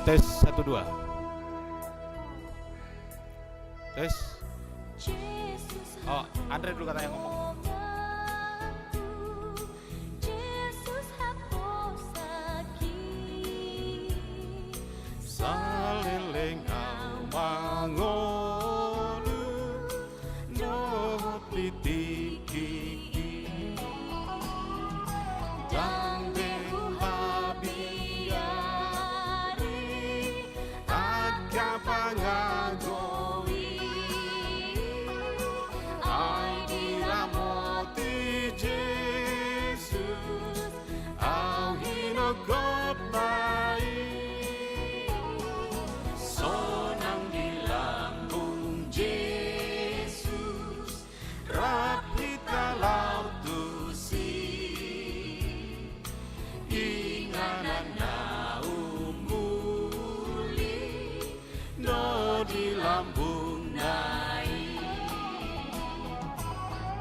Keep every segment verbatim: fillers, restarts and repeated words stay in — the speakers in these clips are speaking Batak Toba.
Tes, satu, dua. Tes. Oh, Andre dulu katanya ngomong. Saleleng au mangolu dohot di tingki i. Ndang be huhabiari angka pangago i. Ai diramoti Jesus au hinongotna i. Sonang di lambung Jesus rap hita laho tusi. Inganan na umuli do di lambungna i.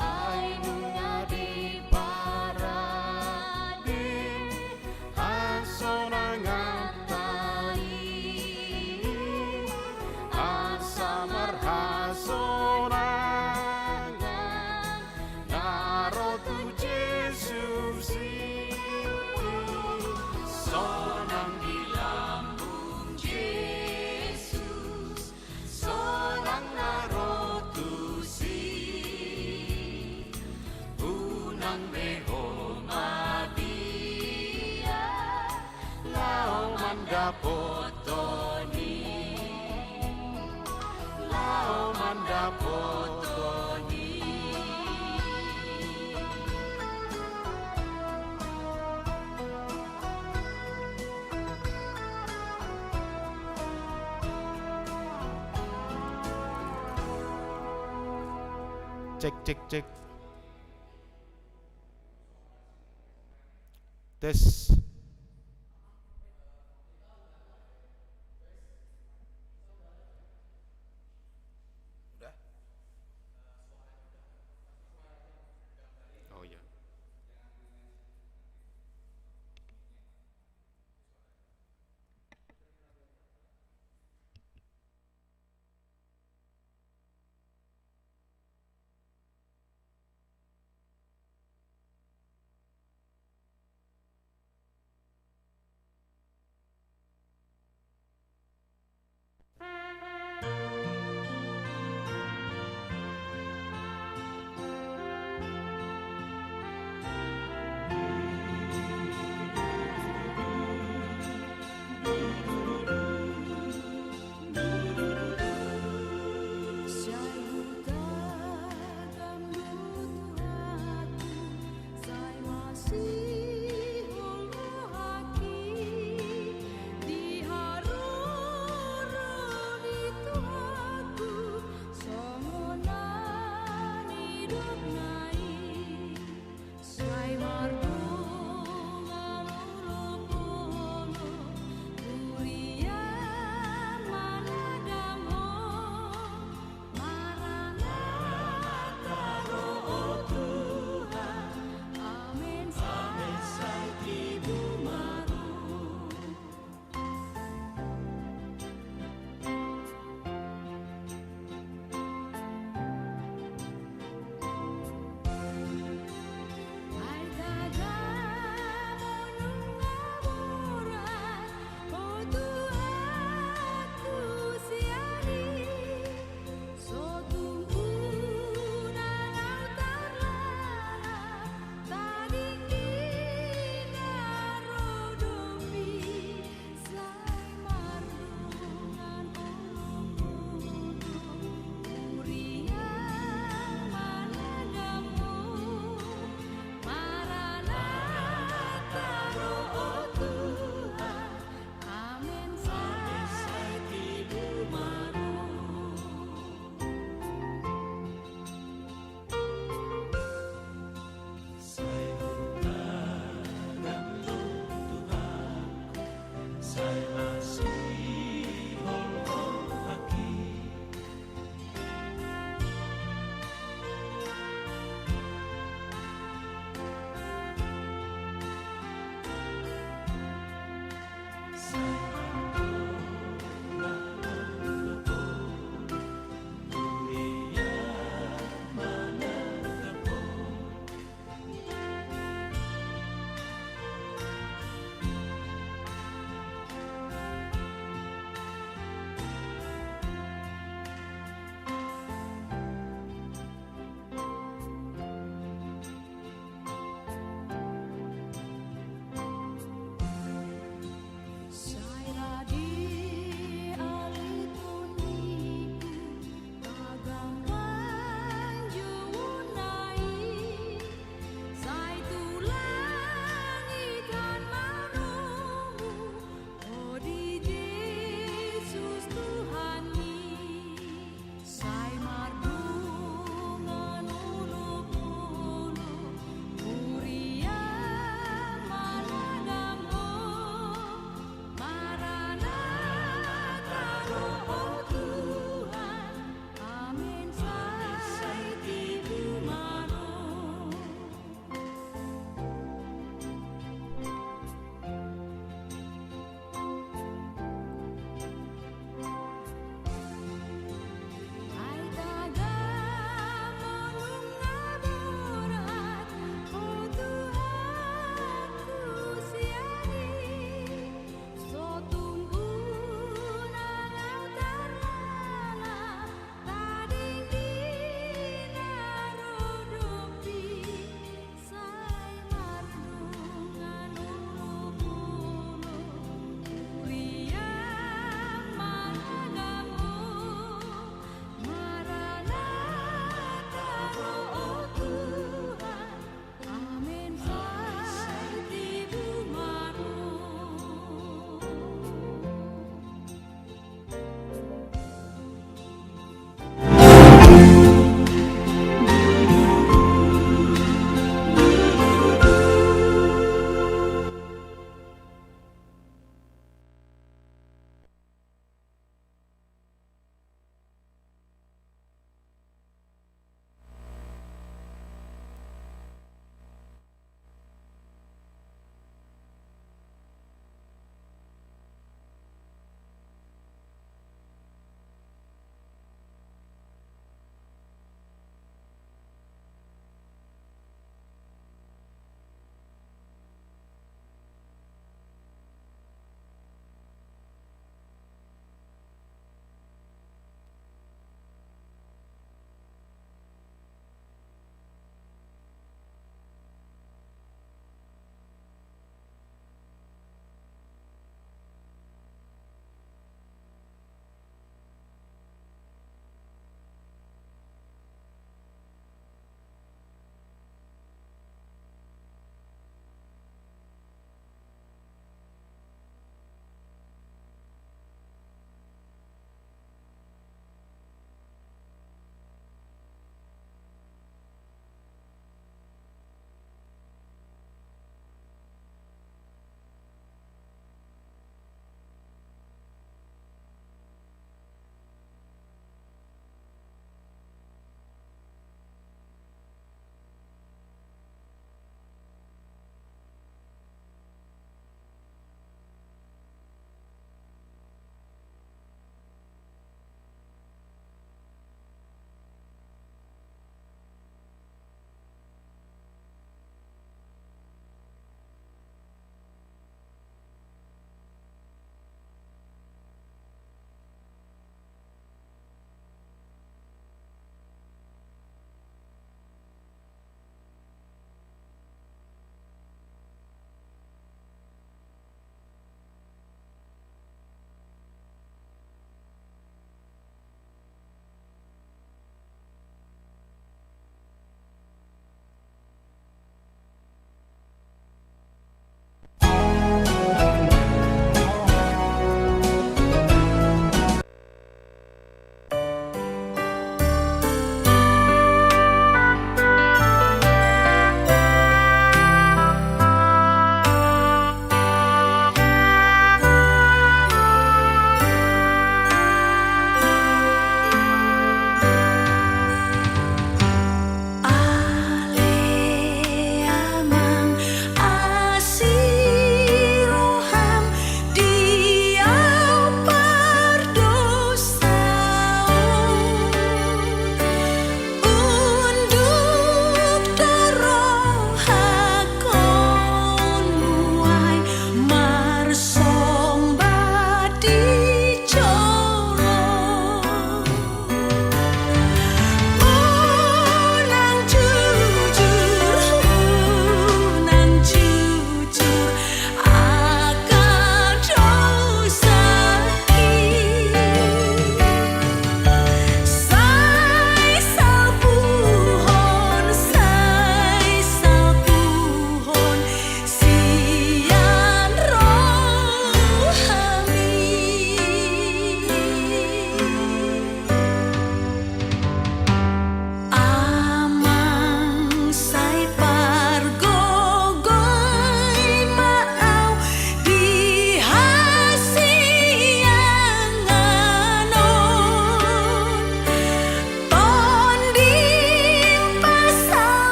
Ai nunga diparade hasonanganta i, asa marhasonangan na ro tu Jesus i. Sonang di lambung Jesus, sonang na ro tusi. Unang be ho mabiar laho mandapothon i, laho mandapothon i. Cek, cek, cek. Tes. Udah? Oh, iya.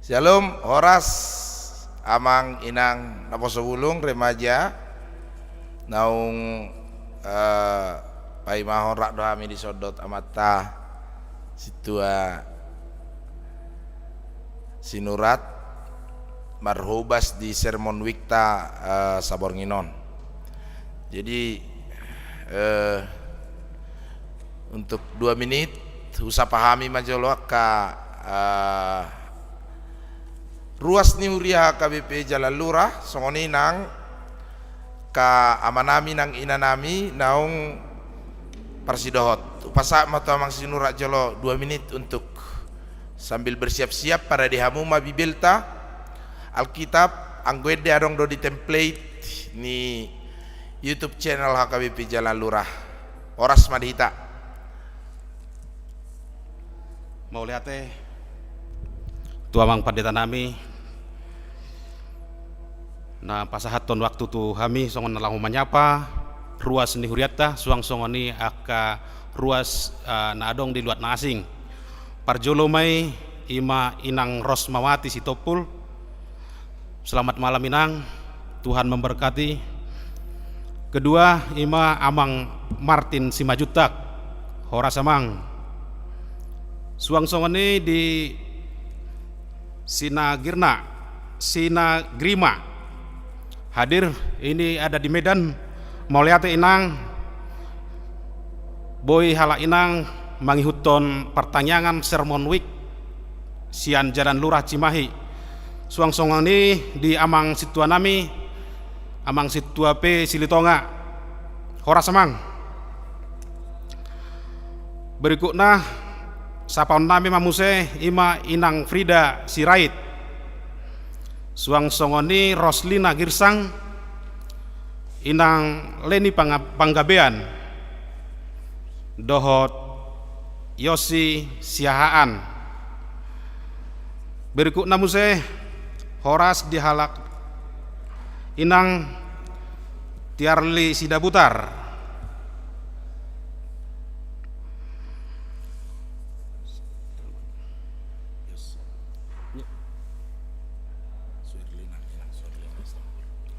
Syalom, horas, amang, inang, naposo bulung, remaja, naung, eh, paimahon rap do hami di son dohot amanta sintua Sinurat, marhobas di Sermon Week-ta, eh, saborngin on. Jadi, eh, untuk dua menit, husapa hami ma jolo angka, eh, ruas ni huria H K B P Jalan Lurah, songon i nang angka amanami nang inanami naung parsidohot. Hupasahat ma tu amang Sinurat jolo dua menit untuk sambil bersiap-siap, parade hamu ma Bibelta, Alkitab, anggo ende adong do di template ni YouTube channel H K B P Jalan Lurah. Horas ma di hita. Mauliate tu amang pandetanami na pasahathon waktu tu hami songon na laho manyapa ruas ni hurianta, suang songon i angka ruas, eh, na adong di luat na asing. Parjolo ma i, i ma Inang Rosmawati Sitompul. Selamat malam, Inang. Tuhan memberkati. Kedua, i ma Amang Martin Simanjuntak. Horas, Amang. Suang songon i di Sinagirna, Sinagrima. Hadir, ini ada di Medan. Mauliate, Inang. Boi halak inang mangihuthon partangiangan Sermon Week sian Jalan Lurah Cimahi. Suang songon i di amang sintuanami, amang sintua P Silitonga. Horas, Amang. Berikutna, sapaonnami ma muse, i ma Inang Frida Sirait. Suang songon i Roslina Girsang, Inang Leni Pangga-, Panggabean, dohot Yosi Siahaan. Berikutna muse, horas di halak inang, Tiarli Sidabutar.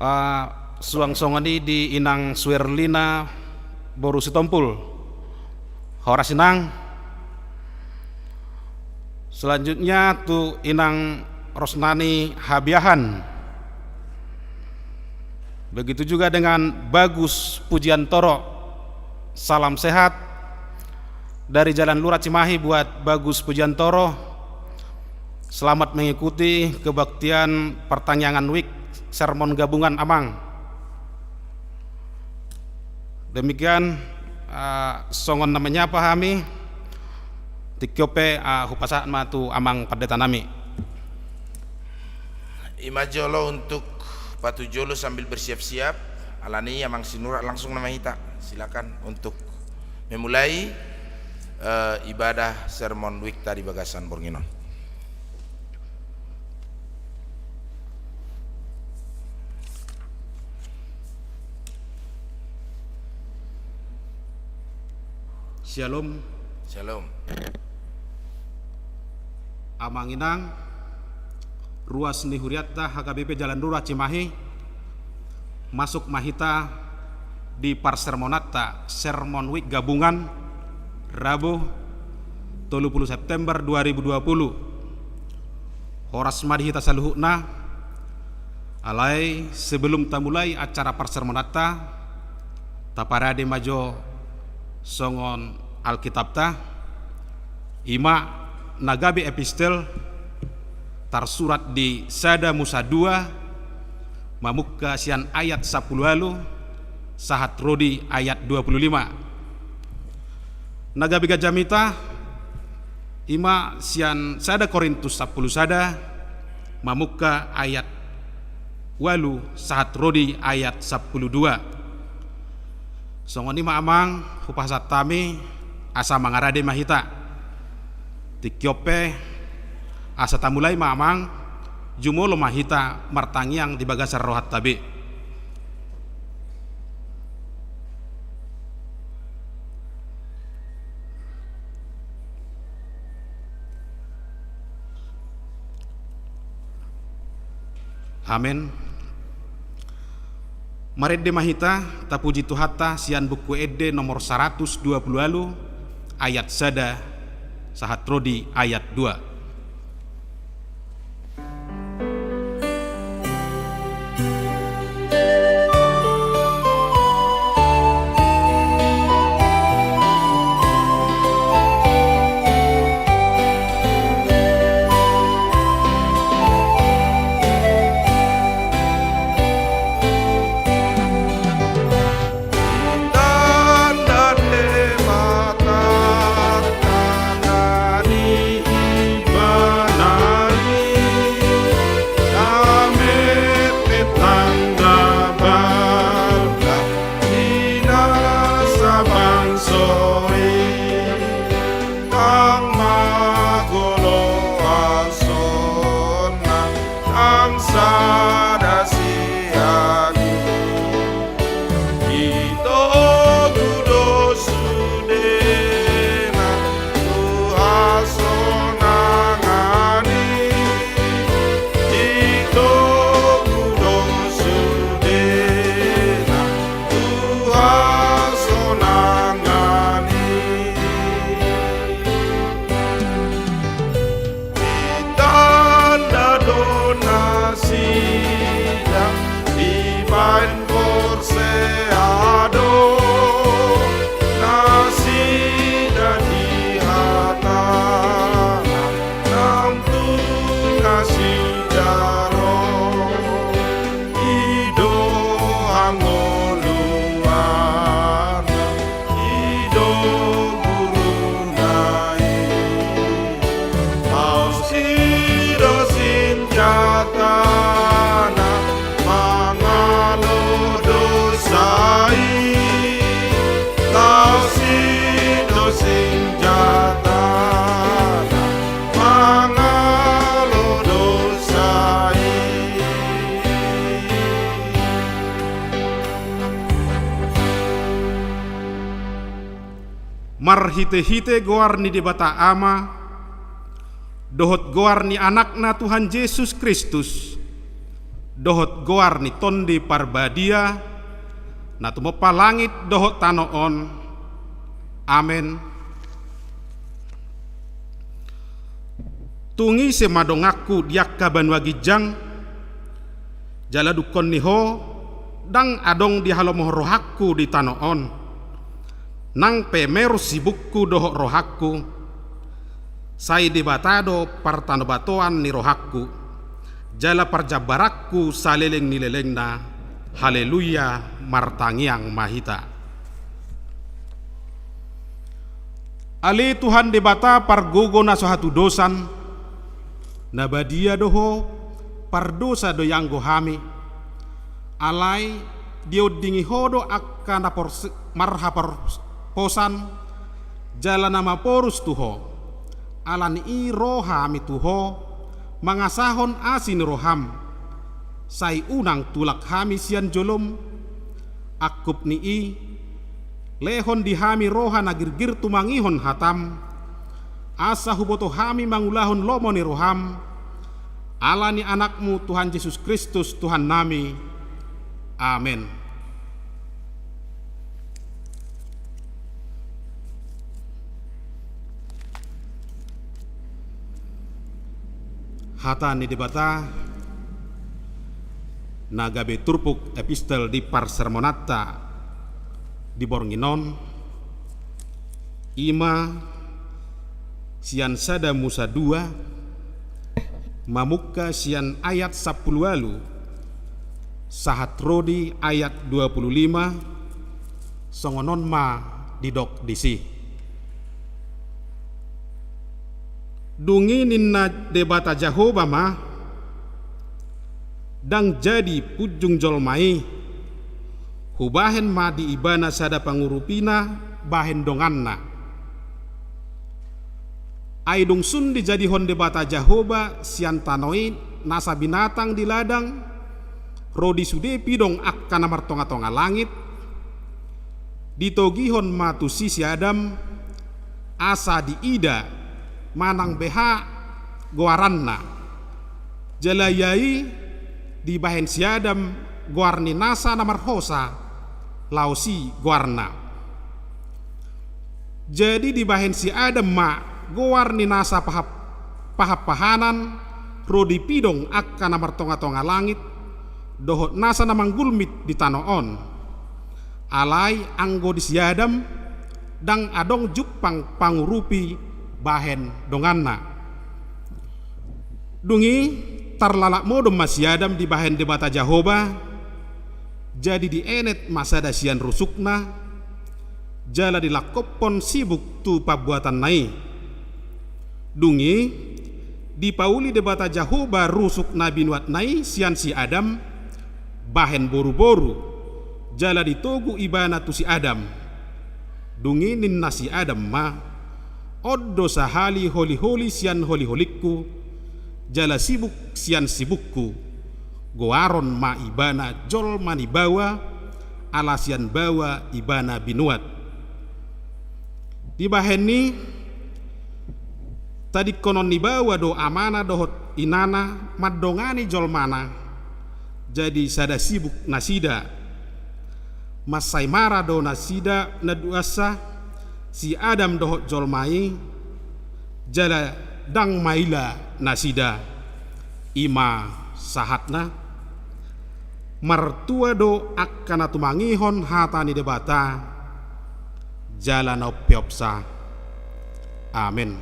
Ah, suang songon i di Inang Suerlina boru Sitompul. Horas, Inang. Selanjutnya tu Inang Rosnani Habiahan. Begitu juga dengan Bagus Pujiantoro. Salam sehat dari Jalan Lurah Cimahi buat Bagus Pujiantoro. Selamat mengikuti kebaktian partangiangan Week Sermon Gabungan, Amang. Demikian, eh, songon na manyapa hami, tingki on pe, eh, hupasahat ma tu amang pandetanami. I ma jolo untuk patujolo sambil bersiap-siap, alani i amang Sinurat langsung nama hita. Silakan untuk memulai, eh, ibadah Sermon Week-ta di bagasan borngin on. Syalom. Syalom. Amang inang, ruas ni hurianta H K B P Jalan Lurah Cimahi, masuk ma hita di parsermonanta, Sermon Week Gabungan, Rabu, tolu pulu September dua ribu dua pulu. Horas ma di hita saluhutna. Alai sebelum tamulai acara parsermonanta, taparade ma jo songon Alkitabta, i ma na gabe epistel tarsurat di Sada Musa dua, mamungka sian ayat sampulu ualu sahat ro di ayat dua pulu lima. Na gabe ganjamita, i ma sian Sada Korintus sampulu sada, mamungka ayat ualu sahat ro di ayat sampulu dua. Songon i ma amang, hupasahat hami, asa mangarade ma hita. Tingki on pe, asa tamulai ma amang, jumolo ma hita martangiang di bagasan rohanta be. Amen. Marende ma hita, tapuji Tuhanta sian Buku Ende nomor saratus dua pulu ualu, ayat sada sahat ro di ayat dua. Tanda Debata tangani ibana i, na mete tanda balga di na sabangso i. Ndang magolo asonna, ndang sada sian i. Ditogu do sudena tu hasonangan i. Ditogu do sudena tu hasonangan i. Ditanda do nasida dibaen porsea do nasida di hatana, nang tu nasida ro. I do hangoluanna, i do guruna i. Laos i do sinjatana mangalo dosa i. Laos i do sinjatana mangalo dosa i. Marhitehite goar ni Debata Ama, dohot goar ni Anakna Tuhan Jesus Kristus, dohot goar ni Tondi Parbadia, na tumompa langit dohot tano on. Amen. Tung ise ma donganku di angka banua ginjang, jala dungkon ni ho, ndang adong dihalomohon rohangku di tano on. Nang pe merus sibukku dohot rohangku, sai Debata do partanobatoan ni rohangku, jala parjambaranku saleleng ni lelengna. Haleluya, martangiang ma hita. Ale Tuhan Debata pargogo na so hatudosan, na badia do ho, pardosa do i anggo hami. Alai diondingi ho do angka na pors-, marhaporposan, jala na maporus tu ho. Ala ni i ro hami tu ho, mangasahon asi ni roham. Sai unang tulak hami sian jolom, angkup ni i, lehon di hami roha na girgir tumangihon hatam, asa huboto hami mangulahon lomo ni roham, ala ni Anakmu Tuhan Jesus Kristus Tuhannami. Amen. Hata ni Debata na gabe turpuk epistel di parsermonanta di borngin on, i ma sian Sada Musa dua, mamungka sian ayat sampulu ualu sahat ro di ayat dua pulu lima, songon on ma didok disi. Dung i ninna Debata Jahowa ma, ndang jadi punjung jolma i, hubahen ma di ibana sada pangurupina bahen donganna. Ai dung sun dijadihon Debata Jahowa sian tano i nasa binatang di ladang, ro di sude pidong angka na martongatonga langit, ditogihon ma tusi si Adam, asa diida manang beha goaranna. Jala ia i Dibahen si Adam goar ni nasa na marhosa, Laos i goarna. Jadi dibahen si Adam ma goar ni nasa pahap-, pahanpahanan ro dipidong angka na martongatonga langit, dohot nasa na manggulmit di tano on. Alai anggo di si Adam, ndang adong jumpang pangurupi bahen donganna. Dung i, tarlalap modom ma si Adam dibahen Debata Jahowa, jadi dienet ma sada sian rusukna, jala dilangkophon sibuk tu pambuatanna i. Dung i, dipauli Debata Jahowa rusuk na binuatna i sian si Adam, bahen boruboru, jala ditogu ibana tu si Adam. Dung i ninna si Adam ma, "On do sahali holiholy sian holiholingku, jala sibuk sian sibukku, goaron ma ibana jolma ni baoa, ala sian baoa ibana binuat." Dibahen i, tadingkonon ni baoa do amana dohot inana mandongani jolmana, jadi sada sibuk nasida. Mansai mara do nasida na duansa, si Adam dohot jolma i, jala ndang maila nasida. I ma sahatna. Martua do angka na tumangihon hata ni Debata, jala na umpeopsa. Amen.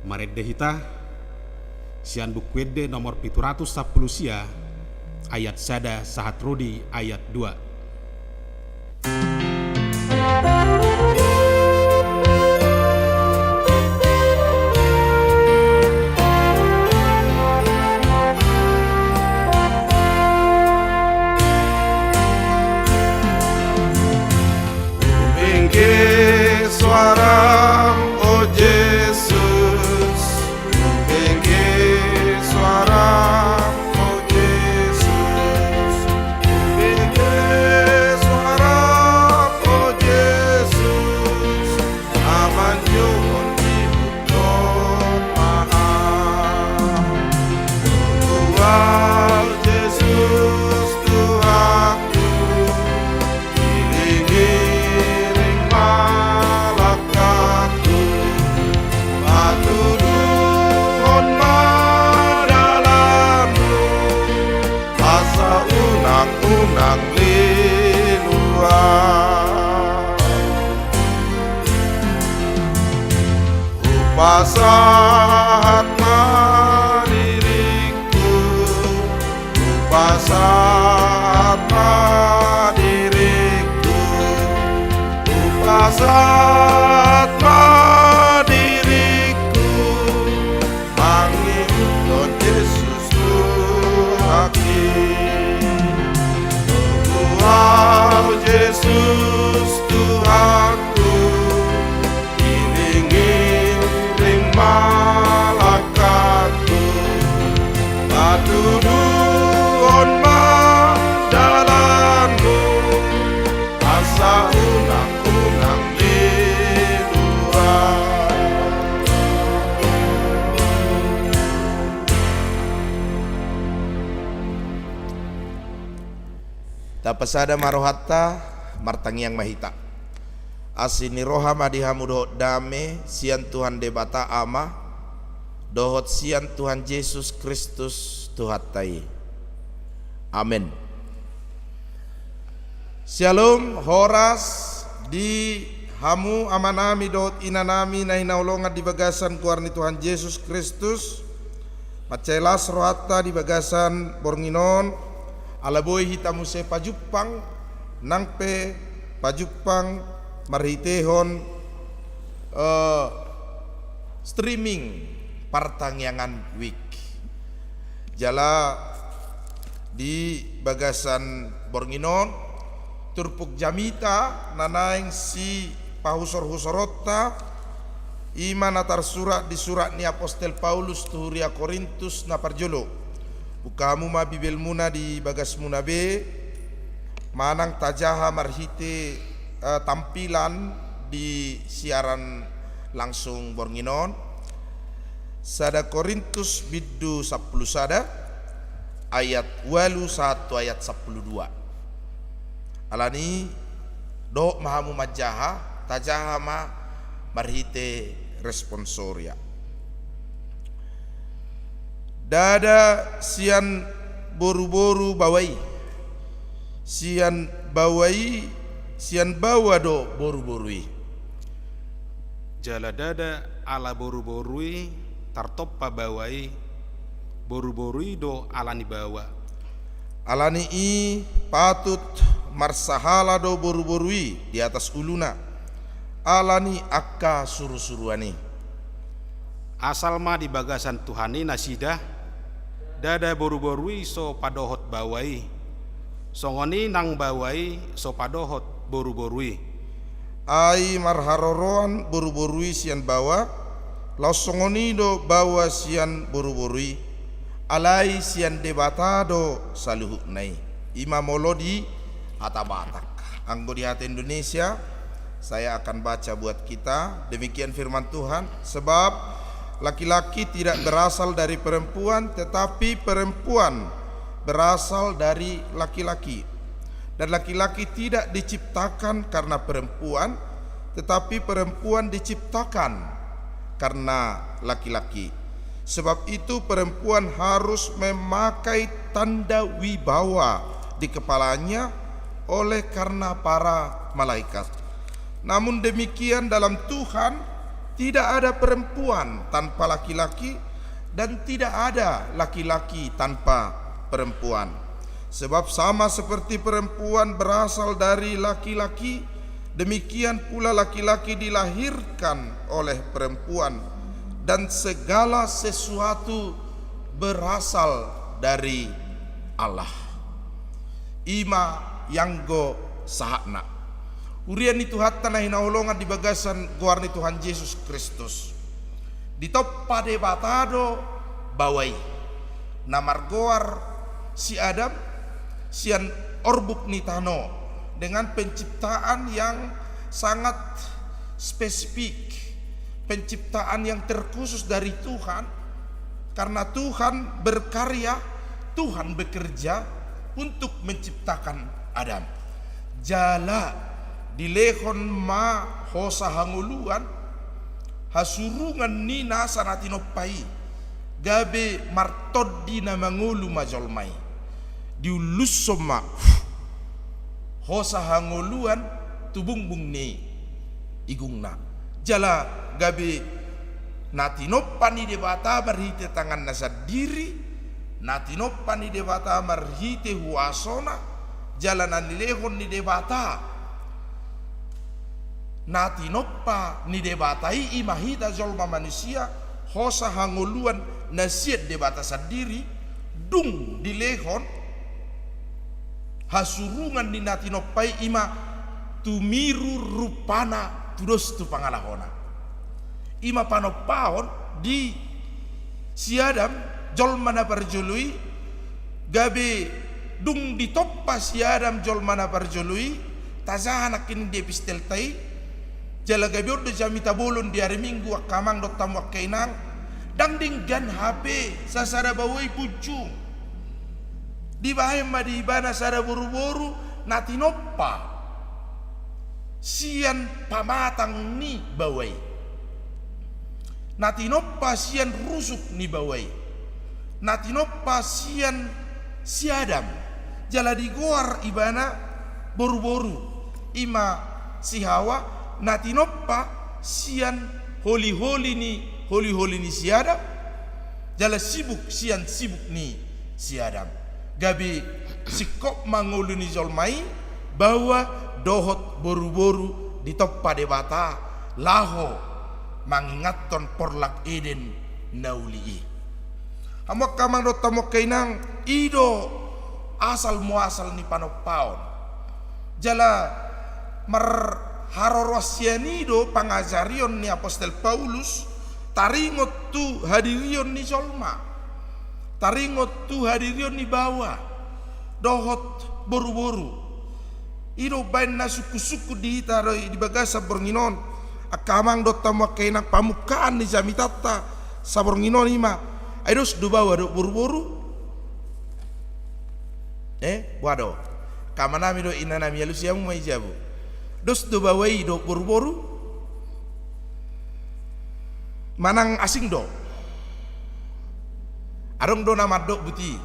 Marende hita sian Buku Ende nomor pitu ratus sampulu sia, ayat sada sahat ro di ayat dua. Hubege suaram, o Jesus, hubege suaram, o Jesus, hubege suaram, o Jesus, na manjou dibutuhkon ma au. Tunggu au, Jesus Tuhanku, iring-iring ma langkangku, patuduhon ma dalanmu, asa unang-unang lilu au. Hupasahat ma diringku, hupasahat ma diringku, hupasahat ma diringku, mangihuthon Jesus Tuhanki. Tunggu au, Jesus Tuhanku, iring-iring ma langkangku, patuduhon ma dalanmu, asa unang-unang lilu au. Tapasada ma rohanta, martangiang ma hita. Asi ni roha ma di hamu dohot dame sian Tuhan Debata Ama dohot sian Tuhan Jesus Kristus Tuhanta i. Amen. Syalom, horas di hamu amanami dohot inanami na hinaholongan di bagasan goar ni Tuhan Jesus Kristus. Mansai las rohanta di bagasan borngin on, ala boi hita muse pajumpang, nang pe pajumpang marhitehon, eh, streaming partangiangan week. Jala di bagasan borngin on, turpuk jamita na naeng sipahusor-husoronta, i ma na tarsurat di surat ni apostel Paulus tu huria Korintus na parjolo. Buka hamu ma Bibelmuna di bagasmuna be, manang tajaha marhite, eh, tampilan di siaran langsung borngin on. Sada Korintus bindu sampulu sada, ayat ualu sahat tu ayat sampulu dua. Alani i, dohot ma hamu manjaha, tajaha ma marhite responsoria. Ndada sian boruboru baoa i, sian baoa i, sian baoa do boruboru i. Jala ndada ala boruboru i tartompa baoa i, boruboru i do ala ni baoa. Alani i patut marsahala do boruboru i di atas uluna, ala ni angka surusuruan i. Asal ma di bagasan Tuhan i nasida, ndada boruboru i so padohot baoa i, songon i nang baoa i so padohot boruboru i. Ai marharoroan boruboru i sian baoa, laos songon i do baoa sian boruboru i, alai sian Debata do saluhutna i. I ma molo di hata Batak. Anggo di hata Indonesia, saya akan baca buat kita, demikian firman Tuhan, sebab laki-laki tidak berasal dari perempuan, tetapi perempuan berasal dari laki-laki. Dan laki-laki tidak diciptakan karena perempuan, tetapi perempuan diciptakan karena laki-laki. Sebab itu perempuan harus memakai tanda wibawa di kepalanya oleh karena para malaikat. Namun demikian dalam Tuhan tidak ada perempuan tanpa laki-laki dan tidak ada laki-laki tanpa perempuan. Sebab sama seperti perempuan berasal dari laki-laki, demikian pula laki-laki dilahirkan oleh perempuan, dan segala sesuatu berasal dari Allah. I ma i anggo sahatna. Huria ni Tuhanta na hinaholongan di bagasan goar ni Tuhan Jesus Kristus. Ditompa Debata do baoa i, na margoar si Adam, sian orbuk ni tano, dengan penciptaan yang sangat spesifik, penciptaan yang terkhusus dari Tuhan, karena Tuhan berkarya, Tuhan bekerja untuk menciptakan Adam. Jala dilehon ma hosa hangoluan, hasurungan ni nasa na tinompa i, gabe martondi na mangolu ma jolma i. Diullushon ma hosa hangoluan tu bungbung ni igungna. Jala gabe na tinompa ni Debata marhite tanganna sandiri, na tinompa ni Debata marhite huasona, jala na nilehon ni Debata, na tinompa ni Debata i, i ma hita jolma manusia, hosa hangoluan na sian Debata sandiri, dung dilehon hasurungan ni na tinompa i, i ma tumiru rupana tudos tu pangalahona. I ma panompaon di si Adam, jolma na parjolo i, gabe dung ditompa si Adam jolma na parjolo i, tajaha nangkin di epistelta i, jala gabe on do jamita bolon di ari Minggu, angka amang dohot hamu angka inang, ndang denggan hape sasada baoa i punjung. Dibahen ma di ibana sada boruboru na tinompa sian pamatang ni baoa i, na tinompa sian rusuk ni baoa i, na tinompa sian si Adam, jala digoar ibana boruboru, i ma si Hawa, na tinompa sian holiholi ni, holiholi ni si Adam, jala sibuk sian sibuk ni si Adam. Gabe singkop ma ngolu ni jolma i, baoa dohot boruboru ditompa Debata laho mangingathon porlak Eden na uli i. Hamu angka amang dohot hamu angka inang, i do asal muasal ni panompaon. Jala marharoroan sian i do pangajarion ni apostel Paulus, taringot tu hadirion ni jolma, taringot tu hadirion ni baoa dohot boruboru. I do umbahen na sungkunsungkun di hita do i di bagasan borngin on, angka amang dohot hamu angka inang, pamungkaan ni jamitanta Saborngin on i ma. Ai dos do baoa dohot boruboru? Eh, boha do? Angka amanami dohot inanami, alusi hamu ma i jabu. Dos do baoa i dohot boruboru? Manang asing do? Adong do na mandok buti,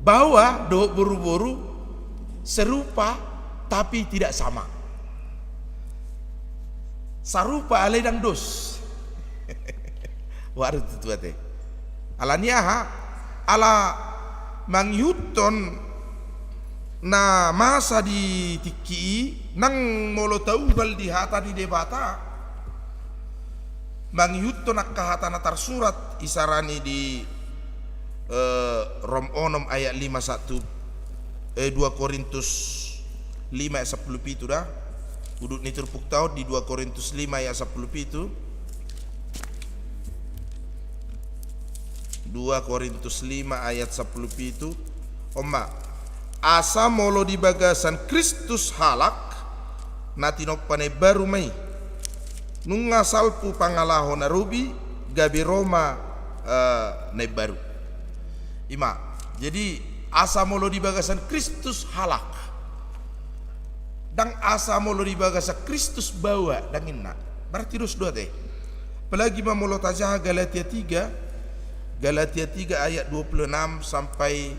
baoa dohot boruboru serupa tapi tidak sama. Sarupa alai ndang dos. Waru tutu ate. Ala ni aha? Ala mangihuthon na masa di tingki i, nang molo tauhal di hata ni Debata, mangihuthon angka hata na tarsurat, isarani di, eh, Rom onom ayat lima satu, eh, dua Korintus lima ayat sampulu pitu da. Udut ni turpukta on di dua Korintus lima ayat sampulu pitu. Dua Korintus lima ayat sampulu pitu. On ma. Asa molo di bagasan Kristus halak, na tinompa na imbaru ma i. Nunga salpu pangalaho na robi, gabe ro ma, eh, na imbaru. I ma. Jadi, asa molo di bagasan Kristus halak, ndang asa molo di bagasan Kristus baoa, ndang inna. Berarti dos do ate. Apalagi ma molo tajaha Galatia tiga, Galatia tiga ayat dua puluh enam sampai,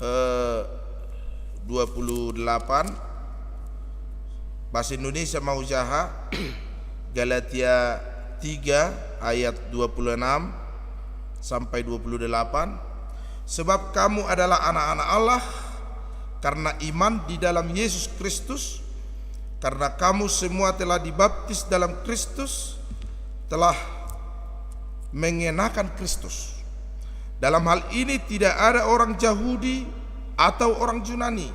eh, dua puluh delapan. Bahasa Indonesia ma hujaha. Galatia tiga ayat dua puluh enam sampai dua puluh delapan. Sebab kamu adalah anak-anak Allah karena iman di dalam Yesus Kristus. Karena kamu semua telah dibaptis dalam Kristus, telah mengenakan Kristus. Dalam hal ini tidak ada orang Yahudi atau orang Yunani,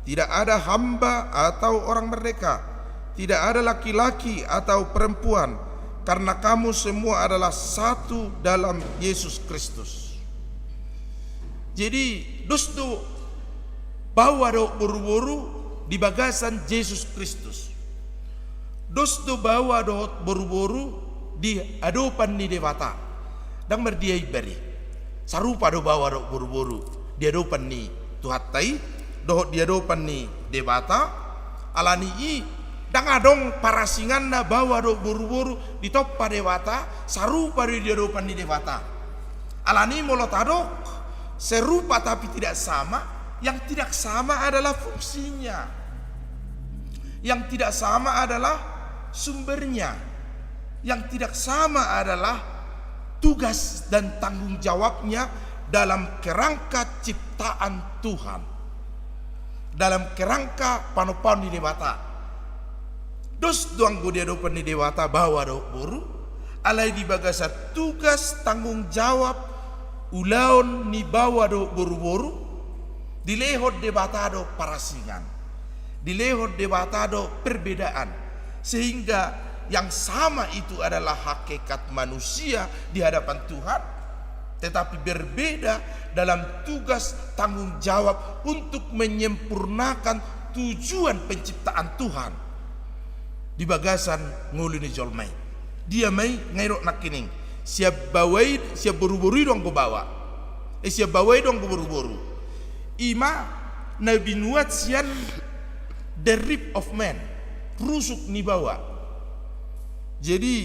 tidak ada hamba atau orang merdeka, tidak ada laki-laki atau perempuan, karena kamu semua adalah satu dalam Yesus Kristus. Jadi, dos do baoa dohot boruboru di bagasan Jesus Kristus. Dos do baoa dohot boruboru di adopan ni Debata. Ndang mardia imbar i. Sarupa do baoa dohot boruboru di adopan ni Tuhanta i, dohot di adopan ni Debata. Ala ni i, ndang adong parasinganna baoa dohot boruboru ditompa Debata, sarupa do i di adopan ni Debata. Ala ni i molo tadok, serupa tapi tidak sama, yang tidak sama adalah fungsinya. Yang tidak sama adalah sumbernya. Yang tidak sama adalah tugas dan tanggung jawabnya dalam kerangka ciptaan Tuhan. Dalam kerangka panompaon ni Debata. Dos do anggo di adopan ni Debata baoa dohot boru, alai di bagasan tugas tanggung jawab ulaon ni baoa dohot boruboru, dilehon Debata do parasingan, dilehon Debata do perbedaan, sehingga yang sama itu adalah hakikat manusia di hadapan Tuhan, tetapi berbeda dalam tugas tanggung jawab untuk menyempurnakan tujuan penciptaan Tuhan di bagasan ngolu ni jolma i. Dia ma i? Nga i dok nangkining, sian baoa i, sian boruboru i do anggo baoa. Eh, sian baoa i do anggo boruboru. I ma na binuat sian the rib of man, rusuk ni baoa. Jadi,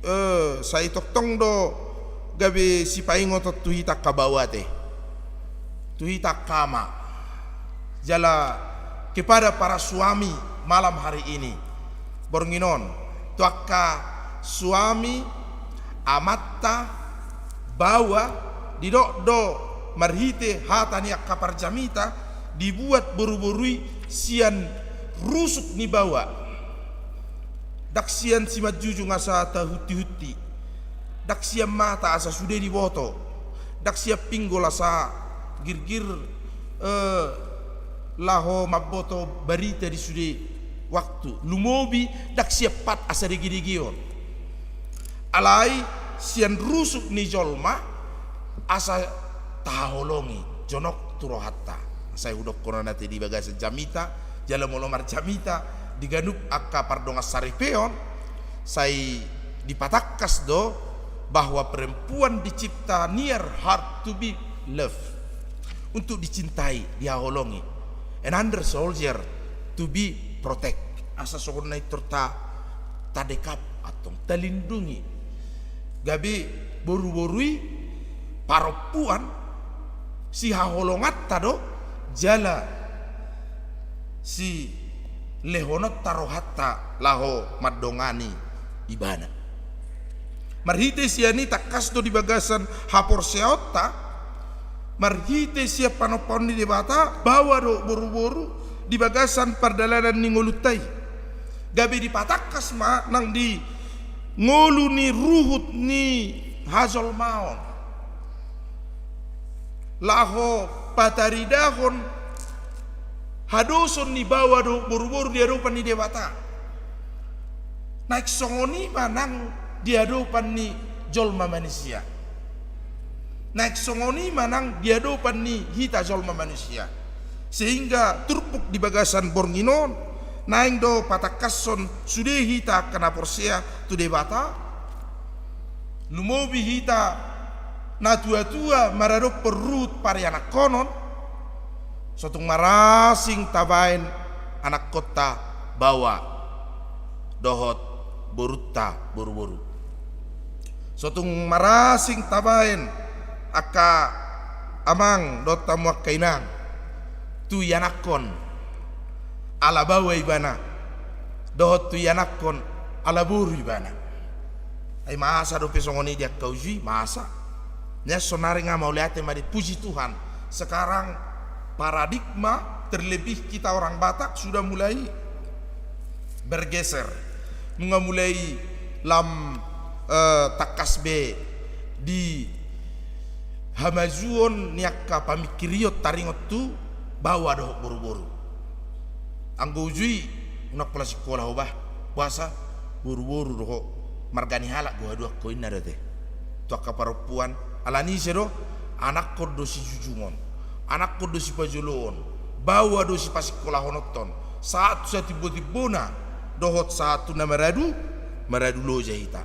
eh, sai tongtong do gabe sipaingot on tu hita angka baoa ate, tu hita angka ama. Jala kepada para suami malam hari ini, borngin on, tu angka suami, amanta, baoa, didok do marhite hata ni angka parjamita, dibuat boruboru i sian rusuk ni baoa. Ndang sian simanjujung asa tahuntihunti. Ndang sian mata asa sude diboto. Ndang sian pinggol asa girgir, eh, laho mamboto barita di sude waktu. Lumobi ndang sian pat asa degedege on. Alai sian rusuk ni jolma asa tahaholongi jonok tu rohanta. Sai hudokkon on ate di bagasan jamita, jala molo marjamita di ganup angka pardongansaripeon, sai dipatangkas do bahwa perempuan dicipta near heart to be loved, untuk dicintai, dihaholongi, and under shoulder to be protect, asa songon na pintor ta, tadekap antong, talindungi. Gabe boruboru i parompuan sihaholonganta do, jala silehononta rohanta laho mandongani ibana. Marhite sian i tangkas do di bagasan haporseaonta, marhite sian panompaon ni Debata, baoa do boruboru di bagasan pardalanan ni ngolunta i. Gabe dipatangkas ma nang di ngolu ni ruhut ni hajolmaon, laho pataridahon hadoson ni baoa dohot boruboru di adopan ni Debata. Naeng songon i ma nang di adopan ni jolma manisia. Naeng songon i ma nang di adopan ni hita jolma manisia. Sehingga turpuk di bagasan borngin on, naeng do patangkashon sude hita angka na porsea tu Debata, lumobi hita natuatua maradophon ruhut parianakhonon, so tung marasing tabaen anakkonta baoa dohot borunta boruboru. So tung marasing tabaen angka amang dohot hamu angka inang, tu ianakhon ala baoa ibana, dohot tu ianakhon ala boru ibana. Ai masa dope songon i di angka uju i, masa. Nian sonari nga mauliate ma di, puji Tuhan. Sekarang paradigma, terlebih kita orang Batak, sudah mulai bergeser. Nunga mulai lam, eh, tangkas be di hamajuon ni angka pamingkirion taringot tu baoa dohot boruboru. Anggo uju i, unang pola sikola ho bah, boasa boruboru do ho, marga ni halak do haduan ho, inna do ate. Tu angka parompuan, ala ni ise do, anakhon do sijujungon, anakhon do sipajoloon, baoa do sipasikolahononhon, sahat tu satimbotimbona, dohot sahat tu na maradu, maradu loja hita.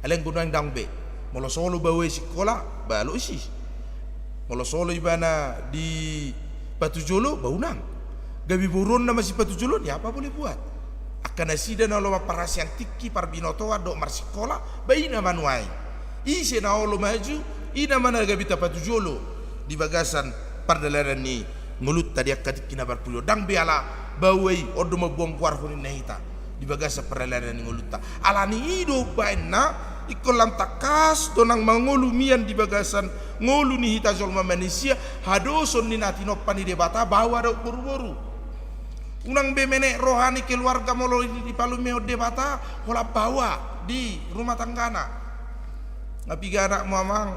Alai anggo nuaeng ndang be. Molo so olo baoa i sikola, ba olo isi. Molo so olo ibana dipatujolo, ba unang. Gabe boruonna masipatujolo, ya apa boleh buat. Angka nasida na olo mamparhaseang tingki parbinotoan dohot marsikola, ba i nama nuaeng. Ise na olo maju, i nama na gabe tapatujolo di bagasan pardalanan ni ngolunta di angka tingki na parpudi on. Ndang be ala baoa i on do mamboan goarhon, inna hita, di bagasan pardalanan ni ngolunta. Ala ni i do umbaen na ingkon lam tangkas do nang mangolu mian di bagasan ngolu ni hita jolma manisia, hadoson ni na tinompa ni Debata baoa dohot boruboru. Unang be menek roha ni keluarga molo dipalumehon Debata holan baoa di rumah tanggana. Nga piga anakmu amang?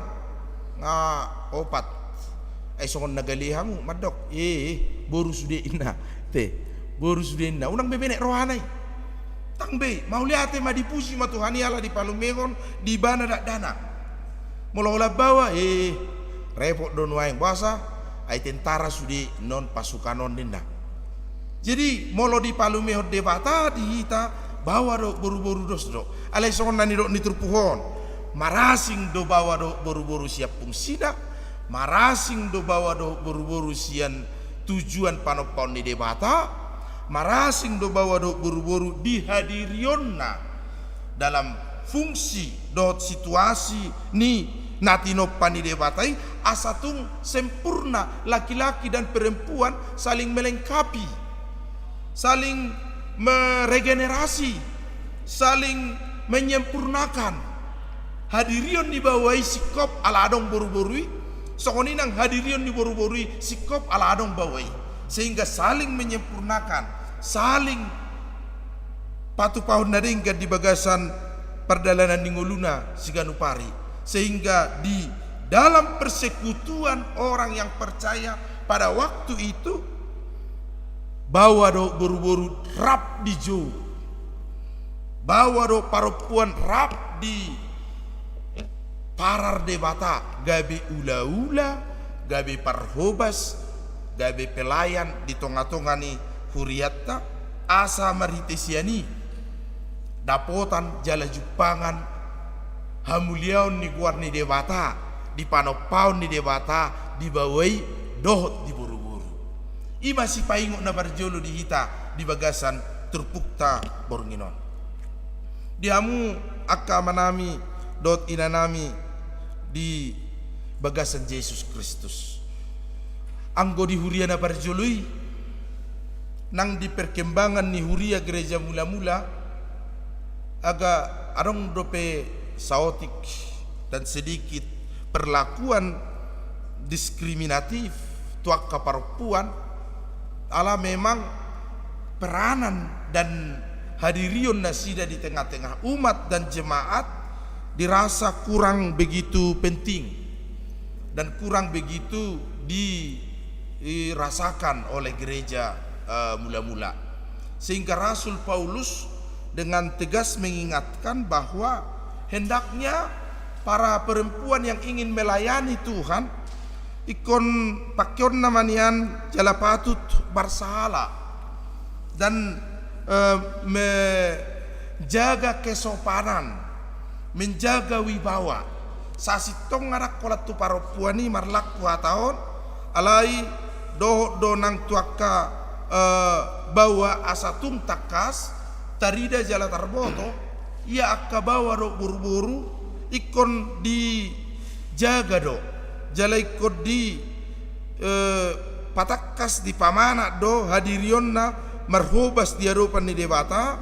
Nga opat. Ai songon na gale hamu mandok, eh, boru sude, inna. Te, boru sude, inna. Unang be menek rohana i. Ndang be, mauliate ma, dipuji ma Tuhan i ala dipalumehon di ibana dakdanak. Molo holan baoa, eh, repot do nuaeng, boasa? Ai tentara sude on, pasukan on, ninna. Jadi molo dipalumehon Debata di hita, baoa dohot boruboru dos do. Alai songon na nidok ni turpuk on, marasing do baoa dohot boruboru sian fungsina, marasing do baoa dohot boruboru sian tujuan panompaon ni Debata, marasing do baoa dohot boruboru di hadirionna dalam fungsi dohot situasi ni na tinompa ni Debata i, asa tung sempurna laki-laki dan perempuan saling melengkapi, saling meregenerasi, saling menyempurnakan. Hadirion ni baoa i singkop ala adong boruboru i, songon i nang hadirion ni boruboru i singkop ala adong baoa i, sehingga saling menyempurnakan, saling patupahon na denggan di bagasan pardalanan ni ngoluna siganup ari, sehingga di dalam persekutuan orang yang percaya pada waktu itu, baoa dohot boruboru rap dijou, baoa dohot parompuan rap diparar Debata, gabe ulaula, gabe parhobas, gabe pelayan di tongatonga ni hurianta, asa marhite sian i dapotan jala jumpangan hamuliaon ni goar ni Debata, di panompaon ni Debata, di baoa i dohot di boruboru. I ma sipaingot na parjolo di hita di bagasan turpukta borngin on. Di hamu angka amanami dohot inanami di bagasan Jesus Kristus. Anggo di huria na parjolo i, nang di perkembangan ni huria gereja mula-mula, aga adong dope saotik dan sedikit perlakuan diskriminatif tu angka parompuan, ala memang peranan dan hadirion nasida di tengah-tengah umat dan jemaat dirasa kurang begitu penting dan kurang begitu dirasakan oleh gereja, eh, mula-mula. Sehingga Rasul Paulus dengan tegas mengingatkan bahwa hendaknya para perempuan yang ingin melayani Tuhan ingkon pakeonna ma nian jala patut marsahala dan, eh, menjaga kesopanan, menjaga wibawa. Sasintongna ndang holan tu parompuan i marlaku hata on, alai dohot do nang tu angka, eh, baoa asa tung tangkas tarida jala tarboto, ia angka baoa dohot boruboru ingkon dijaga do, jala ingkon di, eh, patangkas, dipamana do hadirionna marhobas di adopan ni Debata,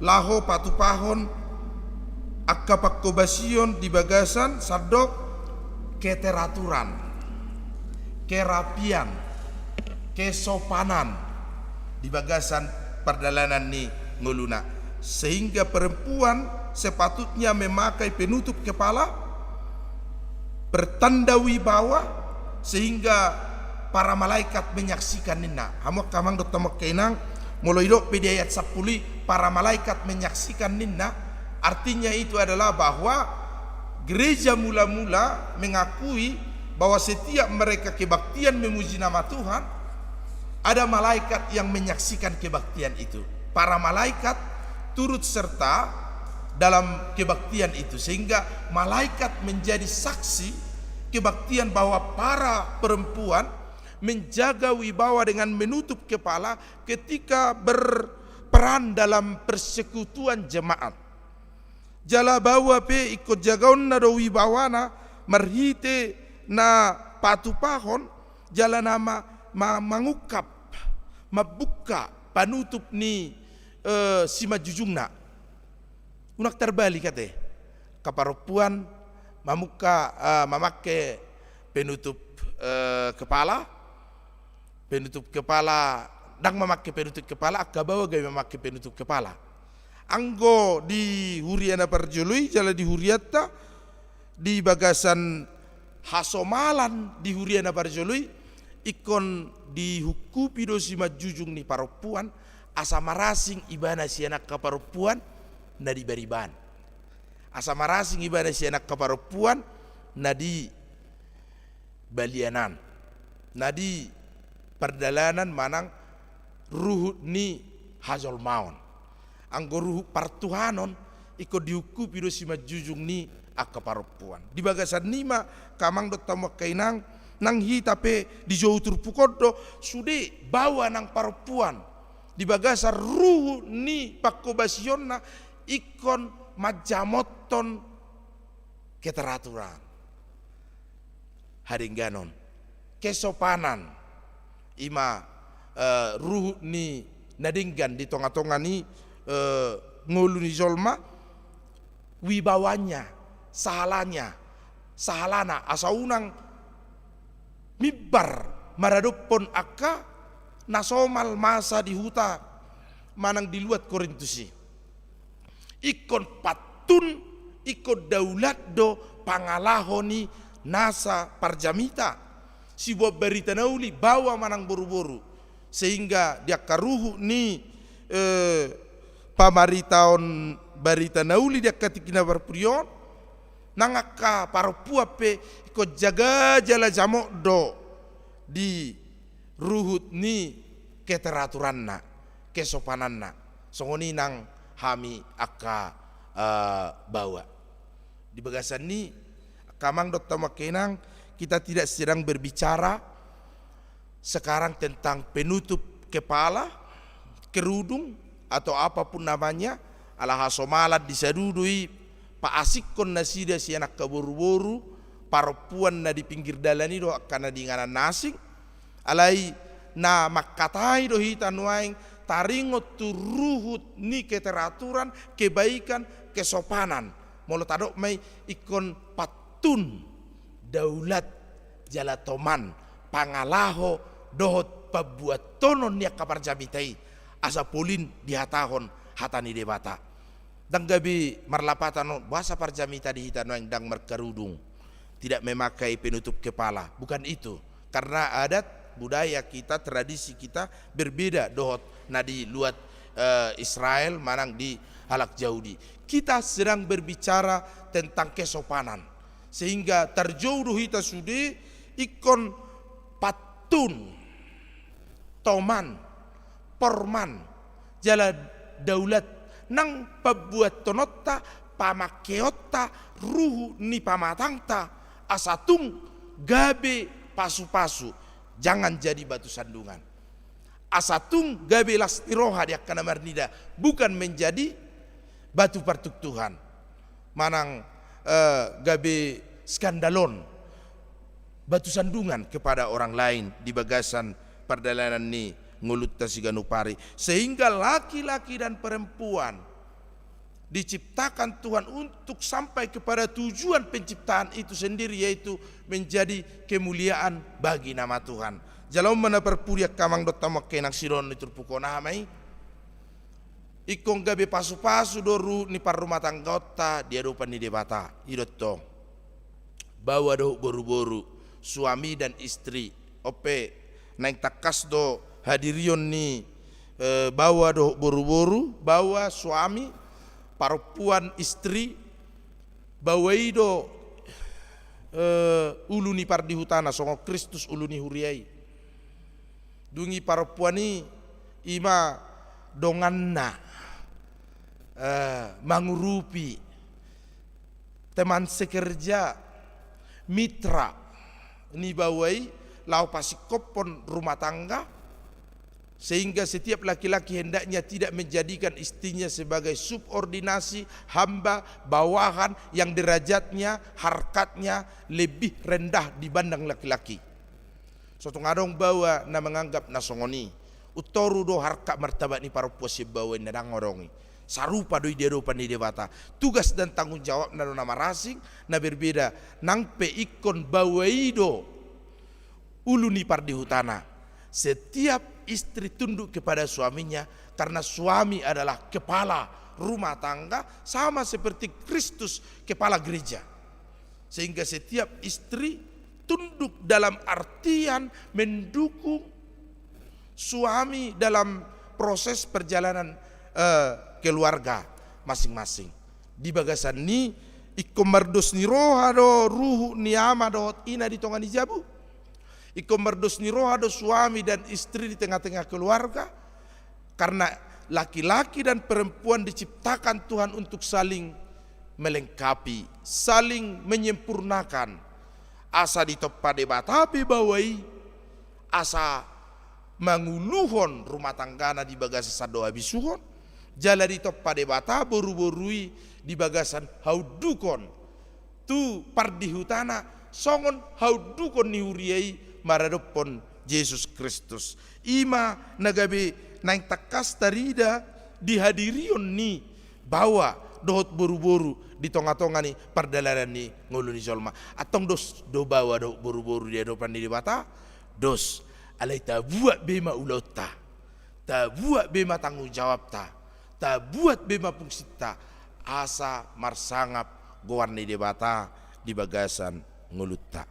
laho patupahon angka panghobasion di bagasan sandok keteraturan, kerapian, kesopanan di bagasan pardalanan ni ngoluna. Sehingga perempuan sepatutnya memakai penutup kepala, bertanda wibawa, sehingga para malaikat menyaksikan ninna. Hamu angka amang dohot hamu angka inang, molo didok pe di ayat sampulu i, para malaikat menyaksikan ninna, artinya itu adalah bahwa gereja mula-mula mengakui bahwa setiap mereka kebaktian memuji nama Tuhan, ada malaikat yang menyaksikan kebaktian itu. Para malaikat turut serta dalam kebaktian itu, sehingga malaikat menjadi saksi kebaktian bahwa para perempuan menjaga wibawa dengan menutup kepala ketika berperan dalam persekutuan jemaat. Jala baoa pe ingkon jagaonna do wibawana marhite na patupahon jala na ma-, ma-, mangungkap, mambuka panutup ni, eh, simanjujungna. Unang tarbalik ate, angka parompuan mamungka, eh, mamake penutup, eh, kepala, penutup kepala, ndang mamake penutup kepala, angka baoa gabe mamake penutup kepala. Anggo di huria na parjolo i jala di hurianta, di bagasan hasomalan di huria na parjolo i, ingkon dihungkupi do simanjujung ni parompuan, asa marasing ibana sian angka parompuan na di bariban. Asa marasing ibana sian angka parompuan na di balianan, na di pardalanan manang ruhut ni hajolmaon. Anggo ruhut partuhanon, ingkon dihungkupi do simanjujung ni angka parompuan. Di bagasan i ma, angka amang dohot hamu angka inang, nang hita pe dijou turpuk on do, sude baoa nang parompuan di bagasan ruhut ni panghobasionna ingkon manjamothon keteraturan, hadengganon, kesopanan, i ma, eh, ruhut ni na denggan di tonga-tonga ni, eh, ngolu ni jolma, wibawanya, sahalanya, sahalana, asa unang mimbar maradophon angka na somal masa di huta manang di luat Korintus i. Ingkon pantun, ingkon daulat do pangalaho ni nasa parjamita siboan barita na uli, baoa manang boruboru. Sehingga di angka ruhut ni, eh, pamaritaon barita na uli di angka tingki na parpudi on, nang angka parompuan pe ingkon jaga jala jamot do di ruhut ni keteraturanna, kesopananna. Songon i nang hami angka, eh, baoa. Di bagasan ni, angka amang dohot hamu angka inang, kita tidak sedang berbicara sekarang tentang penutup kepala, kerudung, atau apapun namanya, ala hasomalan di sadu do i paasikkon nasida sian angka boruboru, parompuan na di pinggir dalan i dohot angka na di inganan na asing. Alai na mangkatai do hita nuaeng taringot tu ruhut ni keteraturan, kebaikan, kesopanan. Molo tadok ma i ingkon pantun, daulat jala toman, pangalaho dohot pambuathonon ni angka parjamita i, asa polin dihatahon hata ni Debata. Ndang gabe marlapatan on, boasa parjamita di hita nuaeng ndang markerudung, tidak memakai penutup kepala. Bukan itu. Karena adat, budaya kita, tradisi kita berbeda dohot na di luat, eh, Israel manang di halak Jahudi. Kita sedang berbicara tentang kesopanan. Sehingga tarjou do hita sude ingkon pantun, toman, porman, jala daulat nang pambuathononta, pamangkeonta, ruhut ni pamatangta, asa tung gabe pasupasu, jangan jadi batu sandungan. Asa tung gabe las ni roha di angka na marnida, bukan menjadi batu partuktuhan. Manang, eh, gabe skandalon, batu sandungan kepada orang lain di bagasan pardalanan ni ngolunta siganup ari. Sehingga laki-laki dan perempuan diciptakan Tuhan untuk sampai kepada tujuan penciptaan itu sendiri, yaitu menjadi kemuliaan bagi nama Tuhan. Jala on ma na parpudi angka amang dohot hamu angka inang, sidohonon ni turpuk on aha ma i? Ingkon gabe pasupasu do ruhut ni parrumatanggaonta di adopan ni Debata. I do tong. Baoa dohot boruboru, suami dan istri. On pe, naeng tangkas do hadirion ni, eh, baoa dohot boruboru, baoa suami, parompuan istri, baoa i do, eh, ulu ni pardihutana, songon Kristus ulu ni huria i. Dung i parompuan i, i ma donganna, eh, mangurupi, teman sekerja, mitra ni baoa i, laho pasingkophon rumah tangga, sehingga setiap laki-laki hendaknya tidak menjadikan istrinya sebagai subordinasi, hamba, bawahan yang derajatnya, harkatnya lebih rendah dibanding laki-laki. So tung adong baoa na menganggap na songon i. Untoru do harkat martabat ni parompuan sian baoa i, na ndang adong i. Sarupa do i di adopan ni Debata. Tugas dan tanggung jawabna do na marasing, na berbeda. Nang pe ingkon baoa i do ulu ni pardihutana. Setiap istri tunduk kepada suaminya, karena suami adalah kepala rumah tangga, sama seperti Kristus kepala gereja. Sehingga setiap istri tunduk dalam artian mendukung suami dalam proses perjalanan, eh, keluarga masing-masing. Di bagasan ni, ingkon mardos ni roha do ruhut ni ama dohot ina di tonga ni jabu. Ingkon mardos ni roha do suami dan istri di tengah-tengah keluarga. Karena laki-laki dan perempuan diciptakan Tuhan untuk saling melengkapi, saling menyempurnakan. Asa ditompa Debata pe baoa i, asa manguluhon rumah tanggana di bagasan sandok habisuhon, jala ditompa Debata boruboru i di bagasan haundukon tu pardihutana, songon haundukon ni huria i maradophon Jesus Kristus. I ma na gabe naeng tangkas tarida di hadirion ni baoa dohot boruboru di tonga-tonga ni pardalanan ni ngolu ni jolma. Antong dos do baoa dohot boruboru di adopan ni Debata? Dos. Alai tabuat be ma ulaonta, tabuat be ma tanggung jawabta, tabuat be ma fungsinta, asa marsangap goar ni Debata di bagasan ngolunta.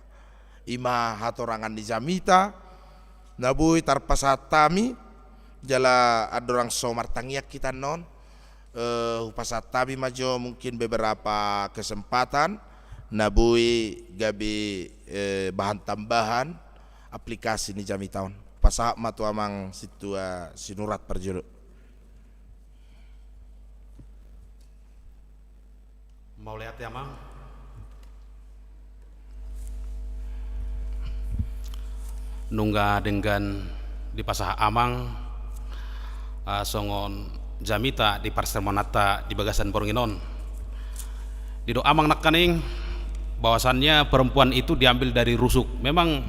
I ma hatorangan ni jamita na boi tarpasahat hami, jala andorang so martangiang hita annon, eh, hupasahat hami ma jo mungkin beberapa kesempatan na boi gabe, eh, bahan tambahan aplikasi ni jamita on. Pasahat ma tu amang sintua Sinurat parjolo. Mauliate amang. Nunga denggan dipasahat amang, ah, songon jamita di parsermonanta di bagasan borngin on. Didok amang nangkaning bahwasannya perempuan itu diambil dari rusuk. Memang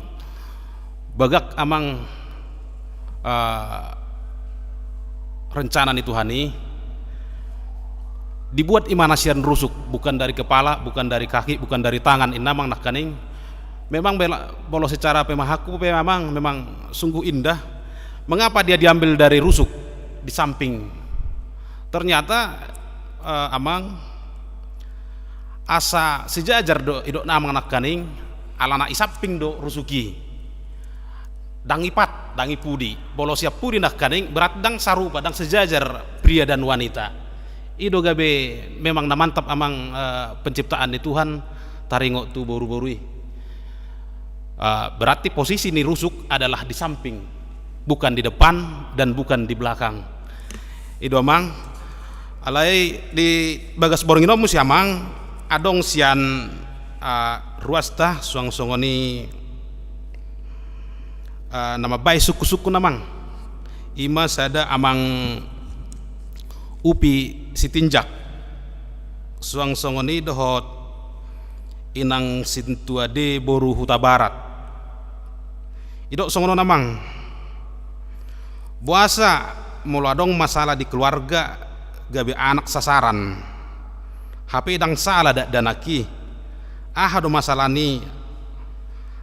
bagak amang, ah, rencana ni Tuhan i, dibuat imana sian rusuk, bukan dari kepala, bukan dari kaki, bukan dari tangan, inna amang nangkaning. Memang bela-, molo secara pemahamanku pe amang, memang sungguh indah. Mengapa dia diambil dari rusuk di samping? Ternyata, eh, amang, asa sejajar do idok na amang nangkaning, alana i samping do rusuk i. Ndang i pat, ndang i pudi. Molo sian pudi nangkaning, berarti ndang sarupa, ndang sejajar pria dan wanita. I do gabe memang na mantap amang, eh, penciptaan ni Tuhan, taringot tu boru-boru i. Eh, berarti posisi ni rusuk adalah di samping, bukan di depan dan bukan di belakang. I do amang, alai di bagas borngin on muse amang, adong sian, eh, ruasta, suang songon i, eh, na mambaen sungkun-sungkun amang. I ma sada amang Upi Sitinjak. Suang songon i dohot inang Sintua de boru Hutabarat. Idok songon on amang. Boasa molo adong masalah di keluarga gabe anak sasaran. Hape ndang sala dakdanak i. Aha do masalah ni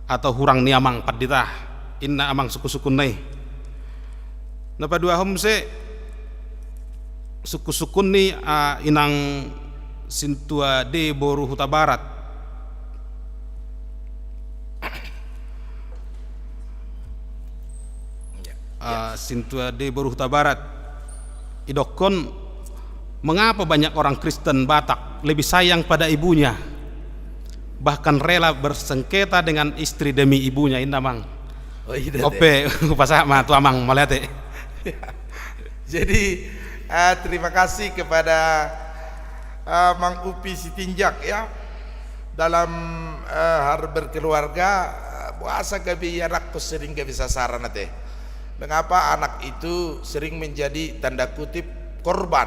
atau hurang ni amang pandita, inna amang sungkun-sungkunna i. Na paduahon muse sungkun-sungkun ni, ah, inang Sintua de boru Hutabarat. Ah, Sintua de boru Hutabarat. Idokkon, mengapa banyak orang Kristen Batak lebih sayang pada ibunya, bahkan rela bersengketa dengan istri demi ibunya, inna amang. Oh, iya, ope, hupasahat ma tu amang, mauliate. Jadi, eh, terima kasih kepada, eh, Mang Upi Sitinjak, ya. Dalam, eh, hal berkeluarga, eh, boasa gabe ianakhon sering gabe sasaran ate. Mengapa anak itu sering menjadi tanda kutip korban?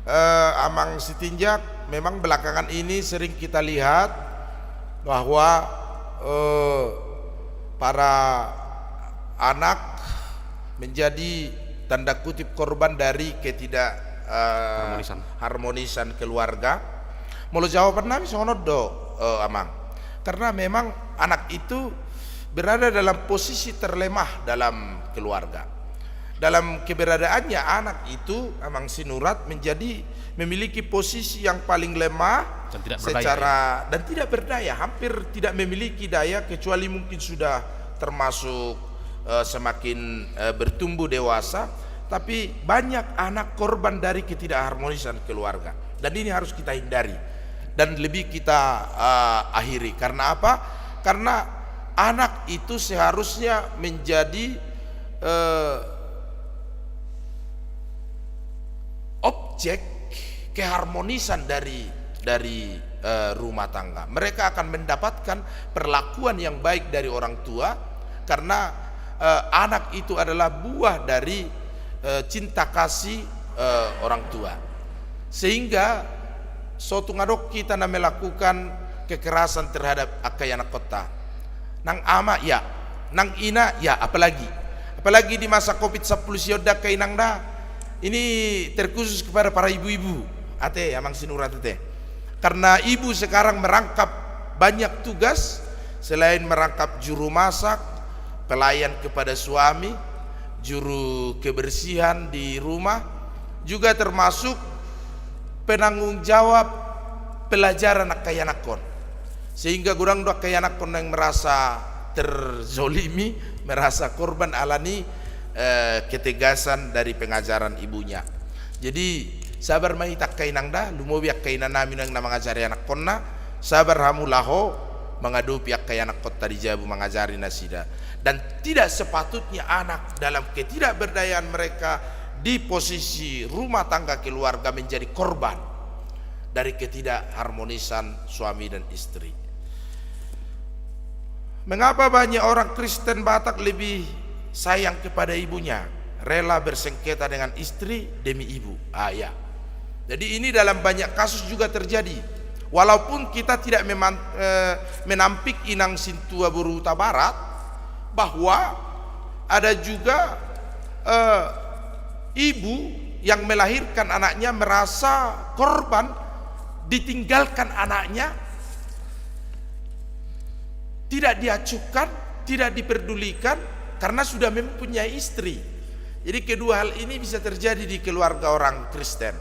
Eh, Amang Sitinjak, memang belakangan ini sering kita lihat bahwa, eh, para anak menjadi tanda kutip korban dari ketidak, eh, harmonisan. Harmonisan keluarga. Molo jawaban nami songon on do, eh, Amang. Karena memang anak itu berada dalam posisi terlemah dalam keluarga. Dalam keberadaannya, anak itu, Amang Sinurat, menjadi, memiliki posisi yang paling lemah dan tidak berdaya, secara, ya, dan tidak berdaya, hampir tidak memiliki daya, kecuali mungkin sudah termasuk, eh, semakin, eh, bertumbuh dewasa, tapi banyak anak korban dari ketidakharmonisan keluarga. Dan ini harus kita hindari dan lebih kita, eh, akhiri. Karena apa? Karena anak itu seharusnya menjadi, eh, objek keharmonisan dari, dari, eh, rumah tangga. Mereka akan mendapatkan perlakuan yang baik dari orang tua karena, eh, anak itu adalah buah dari, eh, cinta kasih, eh, orang tua. Sehingga so tung adong hita na melakukan kekerasan terhadap angka ianakkonta. Nang ama, ya. Nang ina, ya, apalagi. Apalagi di masa covid sampulu sia on da angka inang da. Ini terkhusus kepada para ibu-ibu. Ate, Amang Sinurat ate. Karena ibu sekarang merangkap banyak tugas, selain merangkap juru masak, pelayan kepada suami, juru kebersihan di rumah, juga termasuk penanggung jawab pelajaran angka ianakhon. Sehingga godang do angka ianakhon yang merasa terzolimi, merasa korban alani, eh, ketegasan dari pengajaran ibunya. Jadi, sabar ma hita angka inang da, lumobi angka ina nami nuaeng na mangajari anakhonna, sabar hamu laho mangadopi angka ianakkonta di jabu mangajari nasida. Dan tidak sepatutnya anak dalam ketidakberdayaan mereka di posisi rumah tangga keluarga menjadi korban dari ketidakharmonisan suami dan istri. Mengapa banyak orang Kristen Batak lebih sayang kepada ibunya, rela bersengketa dengan istri demi ibu? Ah, ya. Jadi, ini dalam banyak kasus juga terjadi. Walaupun kita tidak meman-, eh, menampik inang sintua boru Hutabarat, bahwa ada juga, eh, ibu yang melahirkan anaknya merasa korban, ditinggalkan anaknya, tidak diacuhkan, tidak diperdulikan karena sudah mempunyai istri. Jadi, kedua hal ini bisa terjadi di keluarga orang Kristen,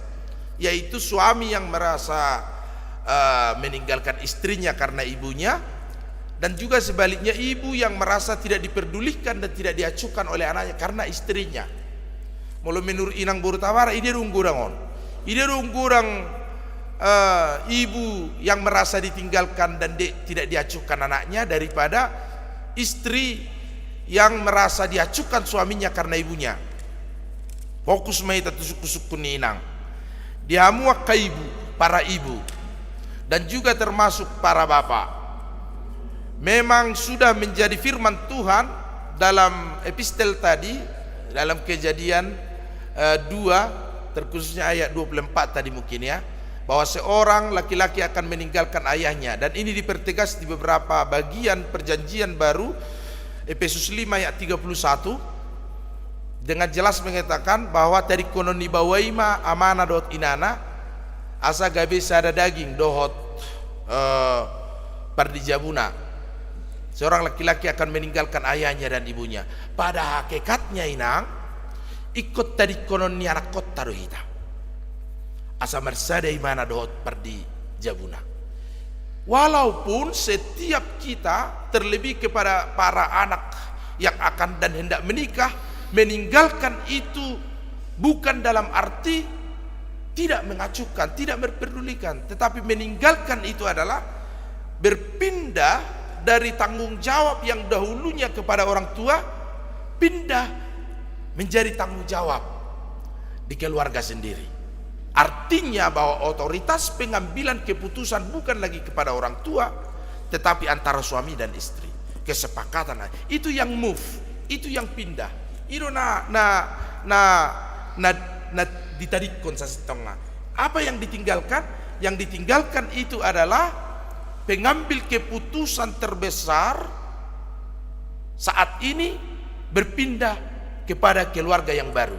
yaitu suami yang merasa, eh, meninggalkan istrinya karena ibunya, dan juga sebaliknya, ibu yang merasa tidak diperdulikan dan tidak diacuhkan oleh anaknya karena istrinya. Molo menurut inang boru Hutabarat, i dia do godang on? I dia do godang, eh, ibu yang merasa ditinggalkan dan di-, tidak diacuhkan anaknya daripada istri yang merasa diacuhkan suaminya karena ibunya? Fokus ma hita tu sungkun-sungkun ni inang. Di hamu angka ibu, para ibu, dan juga termasuk para bapak, memang sudah menjadi firman Tuhan dalam epistel tadi, dalam Kejadian, eh, dua, terkhususnya ayat dua puluh empat tadi mungkin, ya, bahwa seorang laki-laki akan meninggalkan ayahnya, dan ini dipertegas di beberapa bagian Perjanjian Baru, Efesus lima ayat tiga puluh satu, dengan jelas mengatakan bahwa tadingkonon ni baoa i ma amana dohot inana, asa gabe sada daging dohot, eh, pardijabuna. Seorang laki-laki akan meninggalkan ayahnya dan ibunya. Pada hakikatnya, inang, ingkon tadingkonon ni anakkonta do hita, asa marsada imana dohot pardijabuna. Walaupun setiap kita, terlebih kepada para anak yang akan dan hendak menikah, meninggalkan itu bukan dalam arti tidak mengacuhkan, tidak memperdulikan, tetapi meninggalkan itu adalah berpindah dari tanggung jawab yang dahulunya kepada orang tua, pindah menjadi tanggung jawab di keluarga sendiri. Artinya bahwa otoritas pengambilan keputusan bukan lagi kepada orang tua, tetapi antara suami dan istri. Kesepakatan, itu yang move, itu yang pindah. I do na, na, na, na, na ditadingkon sasintongna. Apa yang ditinggalkan? Yang ditinggalkan itu adalah pengambil keputusan terbesar saat ini berpindah kepada keluarga yang baru.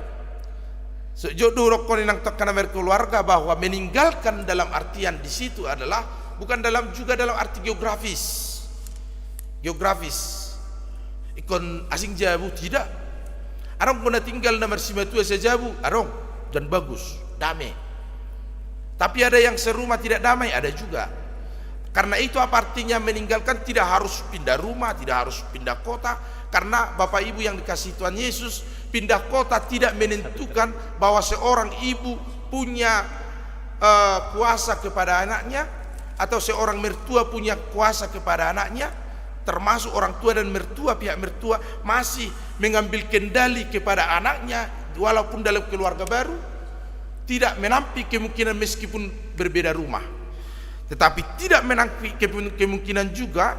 Sejak dulu kau inang tu angka na berkeluarga, bahwa meninggalkan dalam artian di situ adalah bukan dalam, juga dalam arti geografis. Geografis. Ingkon asing jabu, tidak. Adong do na tinggal na marsimatua sajabu, adong, dan bagus, dame. Tapi ada yang serumah tidak damai, ada juga. Karena itu, apa artinya meninggalkan? Tidak harus pindah rumah, tidak harus pindah kota. Karena Bapak Ibu yang dikasihi Tuhan Yesus, pindah kota tidak menentukan bahwa seorang ibu punya, eh, kuasa kepada anaknya, atau seorang mertua punya kuasa kepada anaknya, termasuk orang tua dan mertua, pihak mertua masih mengambil kendali kepada anaknya, walaupun dalam keluarga baru, tidak menampik kemungkinan meskipun berbeda rumah. Tetapi tidak menampik kemung-, kemungkinan juga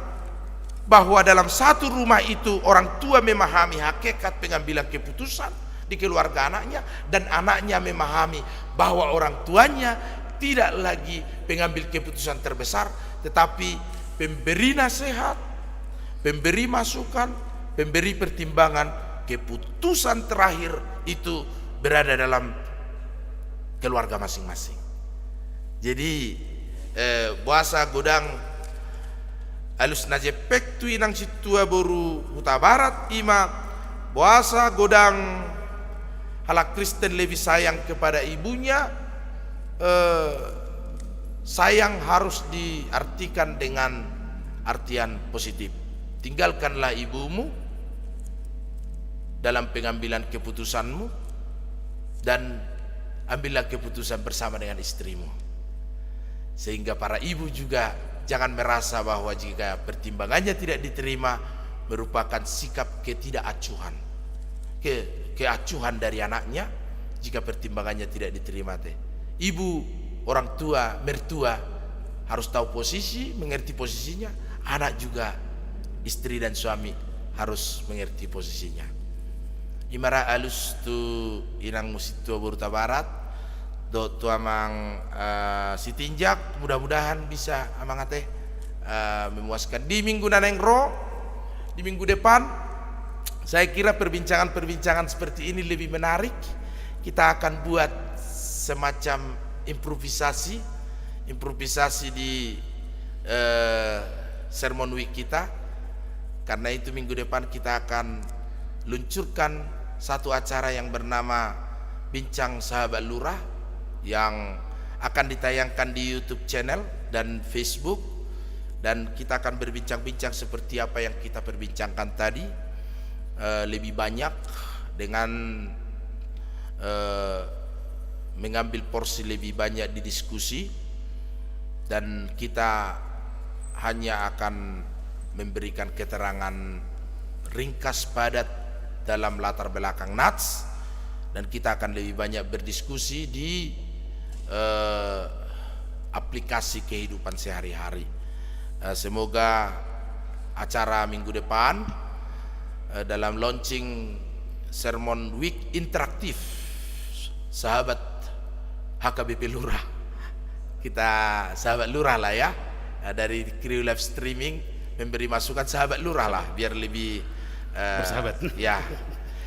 bahwa dalam satu rumah itu orang tua memahami hakikat pengambilan keputusan di keluarga anaknya, dan anaknya memahami bahwa orang tuanya tidak lagi pengambil keputusan terbesar, tetapi pemberi nasihat, pemberi masukan, pemberi pertimbangan. Keputusan terakhir itu berada dalam keluarga masing-masing. Jadi, eh, boasa godang alus na jempek tu inang sintua boru Hutabarat, i ma boasa godang halak Kristen lebih sayang kepada ibunya, eh, sayang harus diartikan dengan artian positif. Tinggalkanlah ibumu dalam pengambilan keputusanmu, dan ambillah keputusan bersama dengan istrimu. Sehingga para ibu juga jangan merasa bahwa jika pertimbangannya tidak diterima, merupakan sikap ketidakacuhan, ke-, keacuhan dari anaknya, jika pertimbangannya tidak diterima te. Ibu, orang tua, mertua harus tahu posisi, mengerti posisinya, anak juga istri dan suami harus mengerti posisinya. I ma ra alus tu inang Musintua Boruta Barat, dohot tu amang, eh, Sitinjak, mudah-mudahan bisa amang ate, eh, memuaskan. Di minggu na naeng ro, di minggu depan, saya kira perbincangan-perbincangan seperti ini lebih menarik. Kita akan buat semacam improvisasi, improvisasi di, eh, Sermon Week kita. Karena itu, minggu depan kita akan luncurkan satu acara yang bernama Bincang Sahabat Lurah, yang akan ditayangkan di YouTube channel dan Facebook, dan kita akan berbincang-bincang seperti apa yang kita perbincangkan tadi, eh, lebih banyak dengan, eh, mengambil porsi lebih banyak di diskusi, dan kita hanya akan memberikan keterangan ringkas padat dalam latar belakang Nats, dan kita akan lebih banyak berdiskusi di, eh, aplikasi kehidupan sehari-hari. Eh, semoga acara minggu depan, eh, dalam launching Sermon Week interaktif, sahabat H K B P Lurah. Kita sahabat lurah lah ya. Eh, dari kru live streaming memberi masukan, sahabat lurah lah, biar lebih, eh, bersahabat. Ya.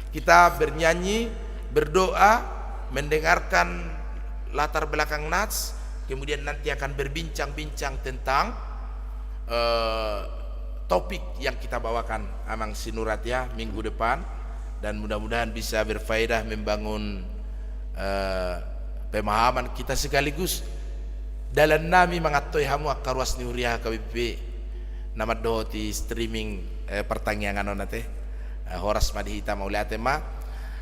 Kita bernyanyi, berdoa, mendengarkan latar belakang Nats, kemudian nanti akan berbincang-bincang tentang, eh, topik yang kita bawakan, Amang Sinurat, ya, minggu depan, dan mudah-mudahan bisa berfaedah, membangun, eh, pemahaman kita, sekaligus dalan nami mangantoi hamu angka ruas ni huria H K B P na mandohoti streaming, eh, partangiangan on ate. Eh, horas ma di hita, mauliate ma.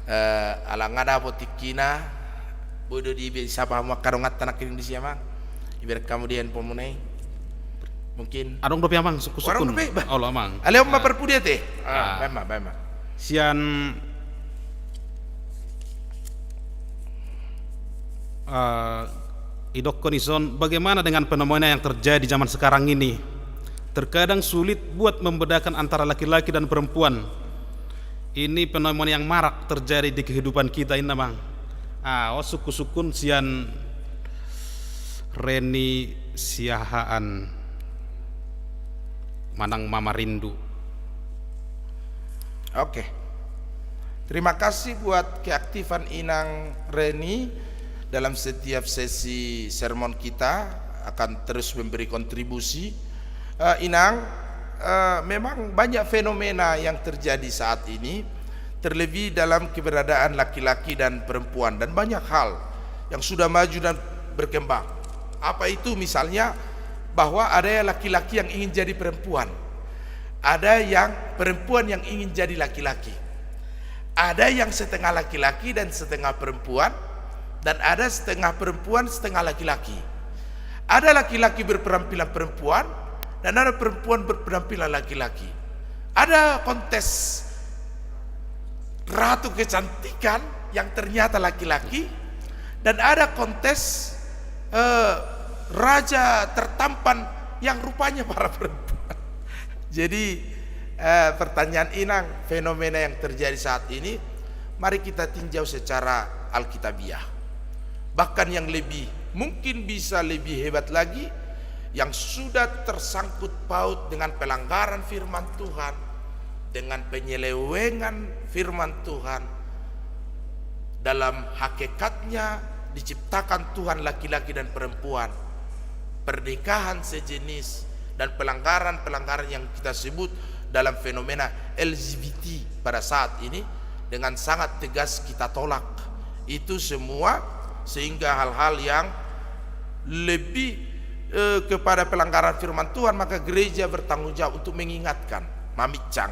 Eh, ala nga dapot tingkina, boi do disapa hamu angka donganta nangkining disi, Amang. Ibereng hamu di handphone muna i. Mungkin adong dope, Amang, sungkun-sungkun. Adong dope, bah. Olo, Amang. Alehon ma, ah, parpudi ate. Ah, ah, baen ma, baen ma. Sian, eh, idokkon ison, bagaimana dengan fenomena yang terjadi zaman sekarang ini? Terkadang sulit buat membedakan antara laki-laki dan perempuan. Ini fenomena yang marak terjadi di kehidupan kita ini, Amang. Ah, o, sungkun-sungkun sian Reni Siahaan manang Mama Rindu. Oke. Terima kasih buat keaktifan Inang Reni dalam setiap sesi sermon kita, akan terus memberi kontribusi. Eh, Inang, eh, memang banyak fenomena yang terjadi saat ini, terlebih dalam keberadaan laki-laki dan perempuan, dan banyak hal yang sudah maju dan berkembang. Apa itu? Misalnya, bahwa ada laki-laki yang ingin jadi perempuan, ada yang perempuan yang ingin jadi laki-laki, ada yang setengah laki-laki dan setengah perempuan, dan ada setengah perempuan, setengah laki-laki. Ada laki-laki berpenampilan perempuan, dan ada perempuan berpenampilan laki-laki. Ada kontes ratu kecantikan yang ternyata laki-laki, dan ada kontes, eh, raja tertampan yang rupanya para perempuan. Jadi, eh, pertanyaan Inang, fenomena yang terjadi saat ini, mari kita tinjau secara alkitabiah. Bahkan yang lebih, mungkin bisa lebih hebat lagi, yang sudah tersangkut paut dengan pelanggaran firman Tuhan, dengan penyelewengan firman Tuhan. Dalam hakikatnya diciptakan Tuhan laki-laki dan perempuan. Pernikahan sejenis dan pelanggaran-pelanggaran yang kita sebut dalam fenomena L G B T pada saat ini dengan sangat tegas kita tolak. Itu semua sehingga hal-hal yang lebih, eh, kepada pelanggaran firman Tuhan, maka gereja bertanggung jawab untuk mengingatkan, mamincang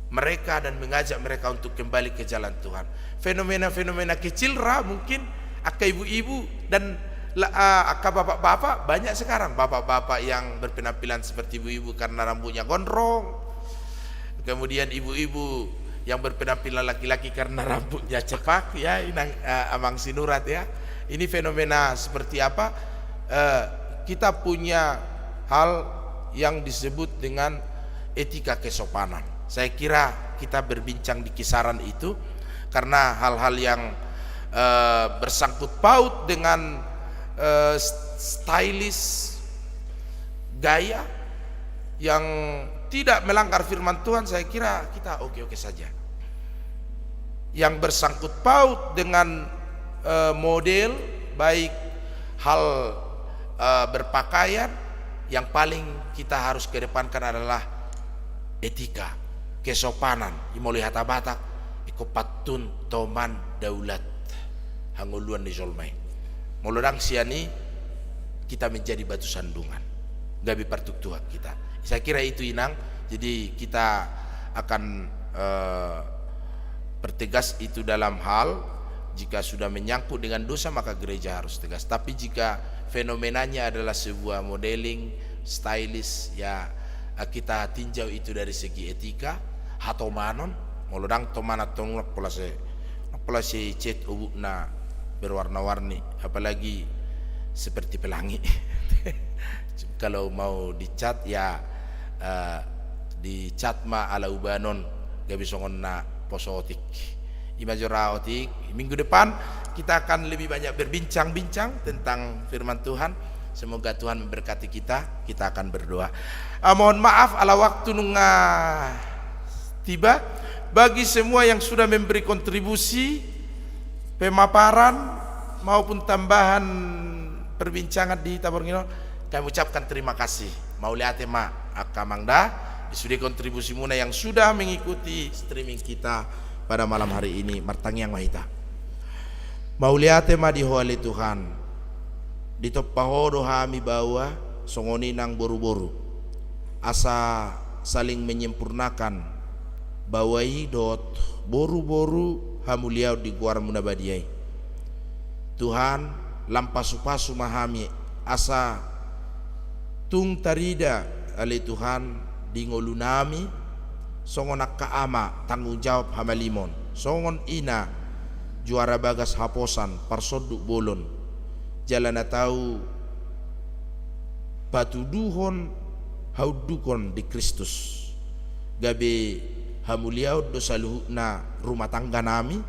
mereka dan mengajak mereka untuk kembali ke jalan Tuhan. Fenomena-fenomena kecil ra mungkin angka ibu-ibu dan la-, ah, angka bapak-bapak, banyak sekarang bapak-bapak yang berpenampilan seperti ibu-ibu karena rambutnya gondrong. Kemudian ibu-ibu yang berpenampilan laki-laki karena rambutnya cepak, ya, Inang, eh, Amang Sinurat, ya. Ini fenomena seperti apa? Eh, kita punya hal yang disebut dengan, etika kesopanan. Saya kira kita berbincang di kisaran itu karena hal-hal yang, eh, bersangkut paut dengan, eh, st-, stylish gaya yang tidak melanggar firman Tuhan, saya kira kita oke-oke saja. Yang bersangkut paut dengan, eh, model, baik hal, eh, berpakaian, yang paling kita harus kedepankan adalah etika, kesopanan. I ma molo hata Batak, ingkon pantun toman daulat hangoluan ni jolma i. Molo ndang sian i, kita menjadi batu sandungan, gabe partuktuhan kita. Saya kira itu, Inang. Jadi kita akan, eh, pertegas itu dalam hal, jika sudah menyangkut dengan dosa, maka gereja harus tegas. Tapi jika fenomenanya adalah sebuah modeling, stylish, ya, eh, kita tinjau itu dari segi etika, hatomanon. Molo ndang toman antong, nang pola se, nang pola se cet obukna berwarna-warni, apalagi seperti pelangi. Kalau mau dicat, ya, eh, dicat ma ala ubanon, gabe songon na poso otik. I ma jora otik. Minggu depan kita akan lebih banyak berbincang-bincang tentang firman Tuhan. Semoga Tuhan memberkati kita. Kita akan berdoa. Ah, mohon maaf, ala waktu nunga tiba. Bagi semua yang sudah memberi kontribusi pemaparan maupun tambahan perbincangan di hita borngin on, kami ucapkan terima kasih. Mauliate ma angka amang da, di sude kontribusimuna yang sudah mengikuti streaming kita pada malam hari ini. Martangiang ma hita. Mauliate ma di Ho ale Tuhan. Ditompa Ho do hami baoa, songon i nang boruboru, asa saling menyempurnakan baoa i dohot boruboru hamuliaon di goarmu na badia i. Tuhan, lam pasupasu ma hami, asa tung tarida ale Tuhan di ngolunami, songon angka ama tanggung jawab hamalimon, songon ina juara bagas haposan parsonduk bolon, jala na tau patuduhon haundukon di Kristus. Gabe hamuliaon do saluhutna rumah tangganami,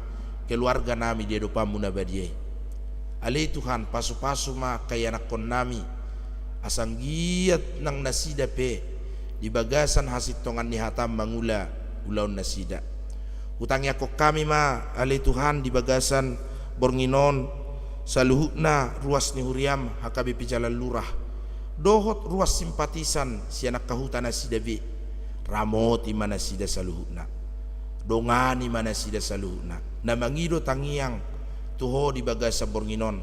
keluarganami di adopanmu na badia i. Ale Tuhan, pasupasu ma angka ianakkonnami, asa anggiat nang nasida pe di bagasan hasintongan ni hatam mangula ulaon nasida. Hutangiangkon hami ma ale Tuhan di bagasan borngin on, saluhutna ruas ni huriam H K B P Jalan Lurah dohot ruas simpatisan sian angka huta nasida be. Ramoti ma nasida saluhutna. Dongani ma nasida saluhutna na mangido tangiang tu Ho di bagasan borngin on.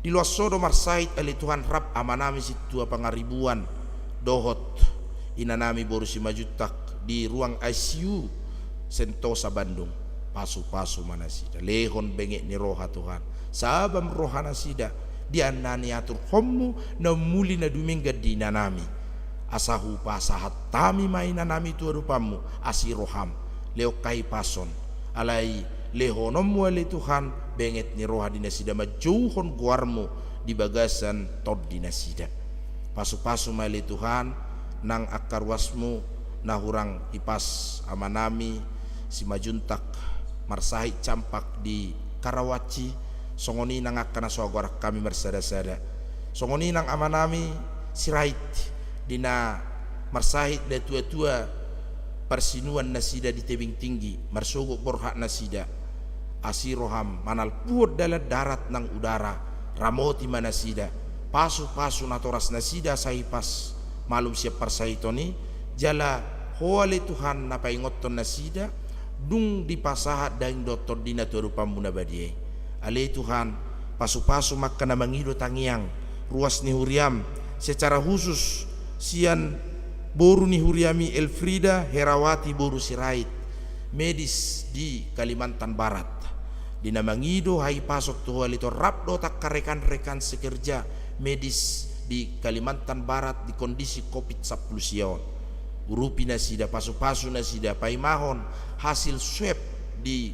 Di loas Ho do marsahit ale Tuhan rap amanami Sintua Pangaribuan dohot inanami boru Simanjuntak di ruang I C U Sentosa Bandung. Pasupasu ma nasida, lehon benget ni roha Tuhan, sabam roha nasida di na niaturhonmu na umuli na dumenggan di inanami. Asa hupasahat hami ma inanami tu adopanmu asi roham, lehon hahipason, alai lehononmu ale Tuhan benget ni roha di nasida manjouhon goarmu di bagasan tondi nasida. Pasupasu ma ale Tuhan nang angka ruasmu na hurang hipas amanami Simanjuntak marsahit campak di Karawaci, songon i nang angka na so hugoarhon hami marsadasada. Songon i nang amanami Sirait di na marsahit natuatua parsinuan nasida di tebing tinggi, marsogot borhat nasida. Asi roham manalpuhon dalan darat nang udara, ramoti ma nasida. Pasupasu natoras nasida asa hipas malum sian parsahiton i, jala Ho ale Tuhan na paingothon nasida dung dipasahat daging dohot tondina tu adopanmu na badia i. Ale Tuhan, pasupasu ma angka na mangido tangiang ruas ni huriam, secara khusus sian boru ni huriami Elfrida Herawati boru Sirait, medis di Kalimantan Barat. Di na mangido hahipason tu Ho ale Tuhan rap dohot angka rekan-rekan sekerja medis di Kalimantan Barat di kondisi covid sampulu sia on. Urupi nasida, pasupasu nasida, paimahon hasil swab di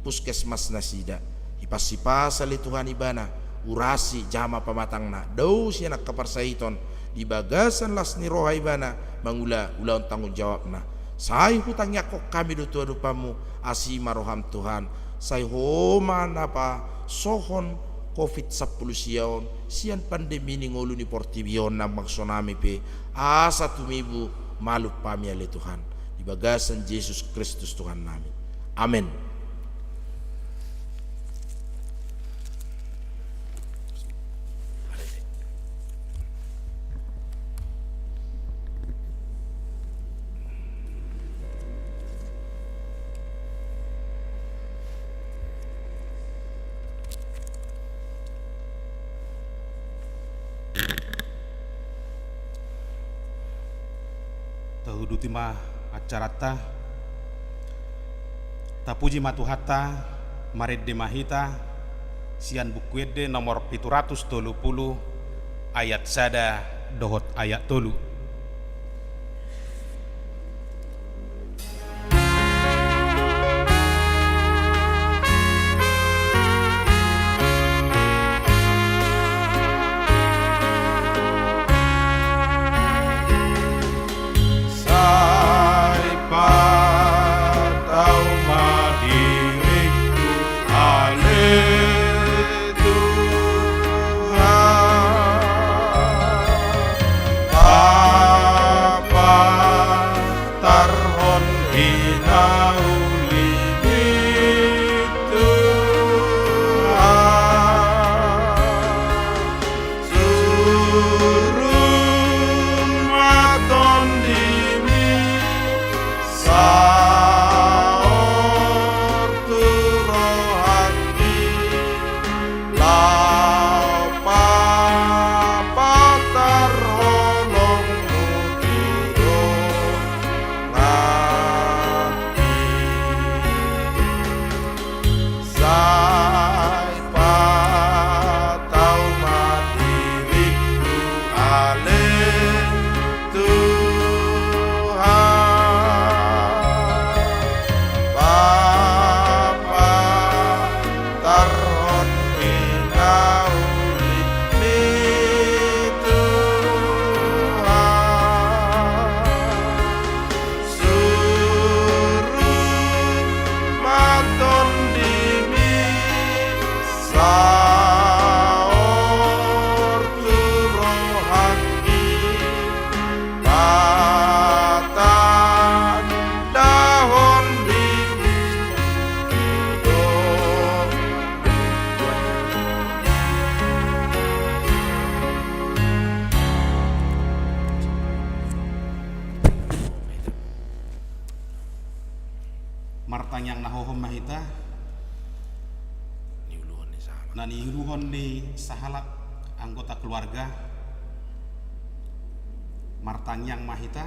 puskesmas nasida. Hipas-hipas ale Tuhan ibana, urasi jama pamatangna, dao sian angka parsahiton di di bagasan las ni roha ibana mangula ulaon tanggung jawabna. Sai hutangiangkon hami do tu adopanmu, asi ma roham Tuhan. Sai Ho ma na pasohon covid sampulu sia on sian pandemi ni ngolu ni portibi on nang bangso nami pe, asa tumibu malum hami ale Tuhan. Di bagasan Jesus Kristus Tuhan nami. Amen. Tahuduti ma acaranta. Tapuji ma Tuhanta, marende ma hita sian Buku Ende nomor pitu ratus tolu pulu, ayat sada dohot ayat tolu. Sai patau ma diringku ale Tuhan, papatarhon hinaulimi Tuhan. Surung ma tondimi saor tu rohangki, laho papatar holongmu tu donganki. Sai patau ma diringku ale Tuhan, papatarhon hinaulimi Tuhan. Surung ma tondimi saor tu rohangki, patandahon himi do. Martangiang na hohom ma hita. Niuluhon ni sahalak. Na niuluhon ni sahalak anggota keluarga. Martangiang ma hita.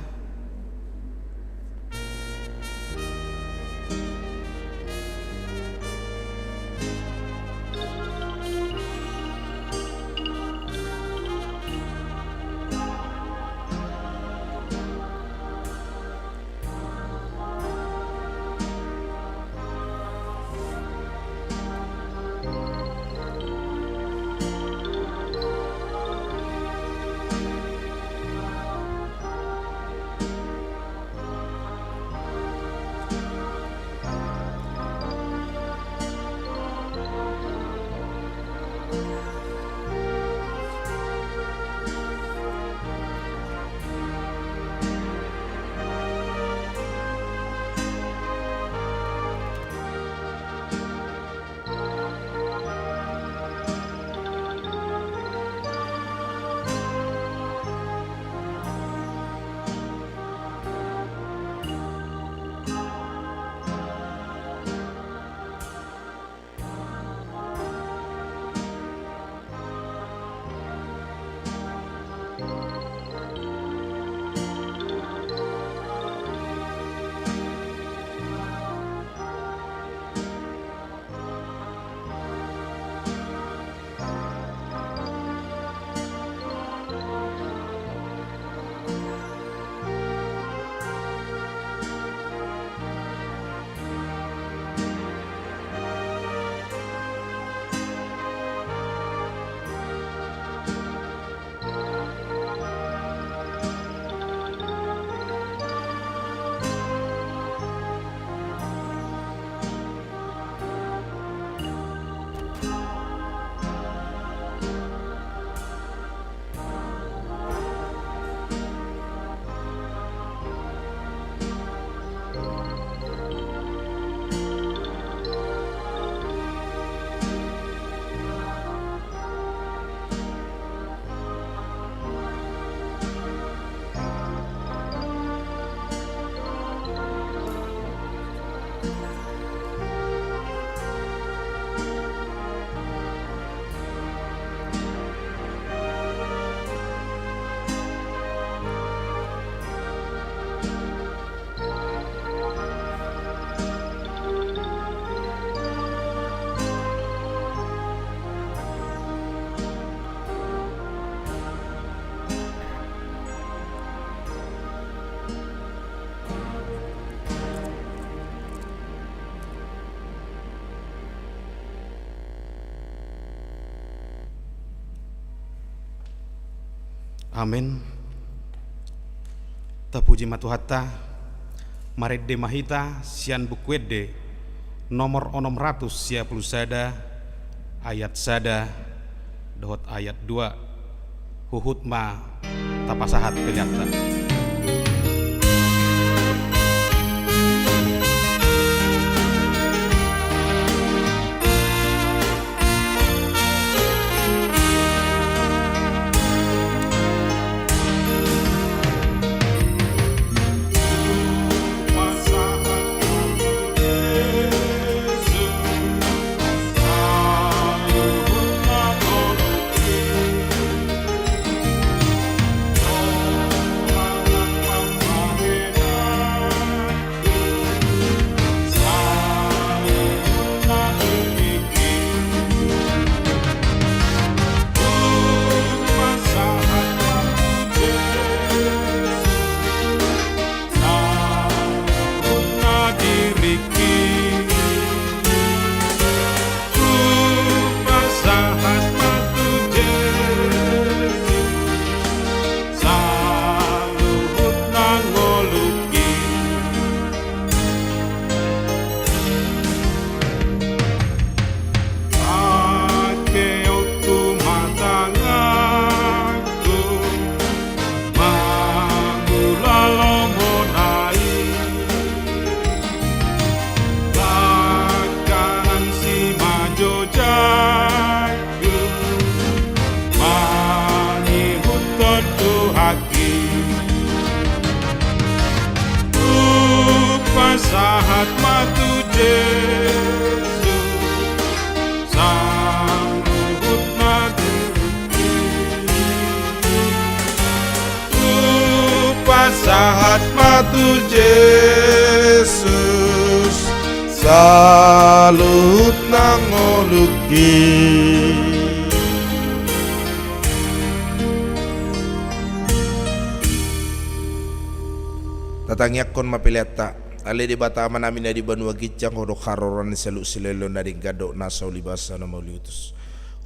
Amen. Tapuji ma Tuhanta. Marende ma hita sian Buku Ende nomor onom ratus sia pulu sada, ayat sada dohot ayat dua. Huhut ma tapasahat peleanta. Hupasahat ma tu Jesus saluhut na ngolungki. Pangkeonku ma tanganku mangula lomo na i. Langkangsi ma jojak mangihuthon Tuhanki. Hupasahat ma tu Jesus saluhut na diri. Hupasahat ma tu Jesus saluhut na ngolungki. Tatangiangkon ma peleanta. Ale Debata Amanami na di banua ginjang, Ho do haroroan ni saluhut silehonlehon na denggan dohot nasa uli basa na mauliutus.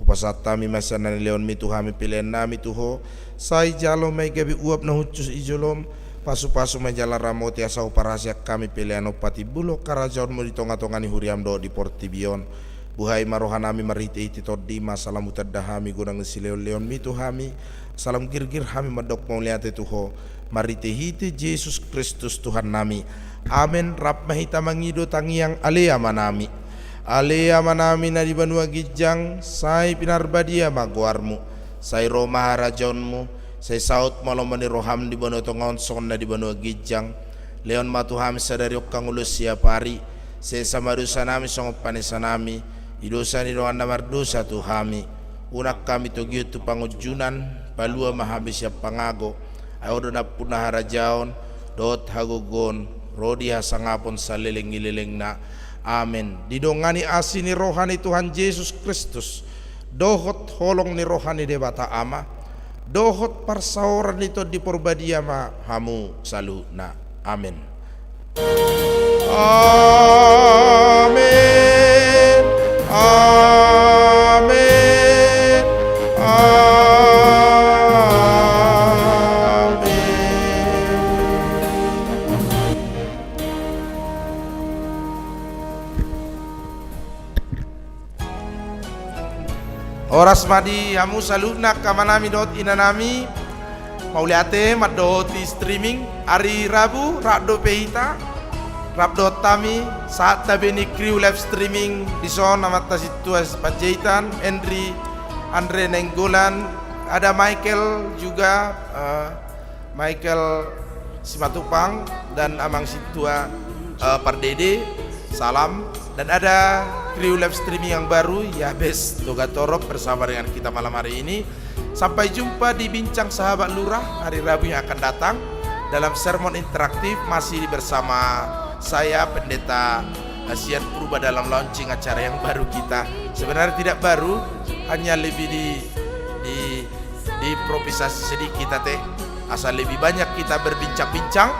Hupasahat hami ma sian na nilehonmi tu hami peleannami tu Ho, sai jalo ma i gabe uap na hushus i jolom, pasupasu ma i jala ramoti asa huparhaseang hami pelean on patimbulhon harajaonmu di tongatonga ni huriam dohot di portibi on. Buhai ma rohanami marhitehite Tondim asa lam hutanda hami godang ni silehonlehonmi tu hami, asa lam girgir hami mandok mauliate tu Ho marhitehite Jesus Kristus Tuhannami. Amen. Rap ma hita mangido tangiang. Ale Amanami. Ale Amanami na di banua ginjang, sai pinarbadia ma goarmu. Sai ro ma harajaonmu, sai saut ma lomo ni roham di banua tonga on songon na di banua ginjang. Lehon ma tu hami sadari on hangoluan siapari, sesa ma dosanami songon panesanami di dosa ni dongan na mardosa tu hami. Unang hami togihon tu pangunjunan, palua ma hami sian pangago. Ai Ho do nampuna harajaon dohot hagogoon ro di hasangapon saleleng ni lelengna. Amen. Didongani asi ni roha ni Tuhan Jesus Kristus, dohot holong ni roha ni Debata Ama, dohot parsaoran ni Tondi Porbadia ma hamu saluhutna. Amen. Amen. Amen. Amen. Horas ma di hamu saluhutna angka amanami dohot inanami. Mauliate, mandohoti streaming. Ari Rabu rap dope hita, rap dohot hami sahat tabe ni kru live streaming dison, amanta sintua Panjaitan, Henry, Andre Nainggolan, ada Michael juga, eh, Michael Simatupang dan Amang Sintua, eh, Pardede, salam. Dan ada kru live streaming yang baru, Yabes Togatorop bersama dengan kita malam hari ini. Sampai jumpa di Bincang Sahabat Lurah hari Rabu yang akan datang dalam sermon interaktif, masih bersama saya, Pendeta Hasian Purba, dalam launching acara yang baru kita. Sebenarnya tidak baru, hanya lebih di, di diimprovisasi sedikit, ate, asa lebih banyak kita berbincang-bincang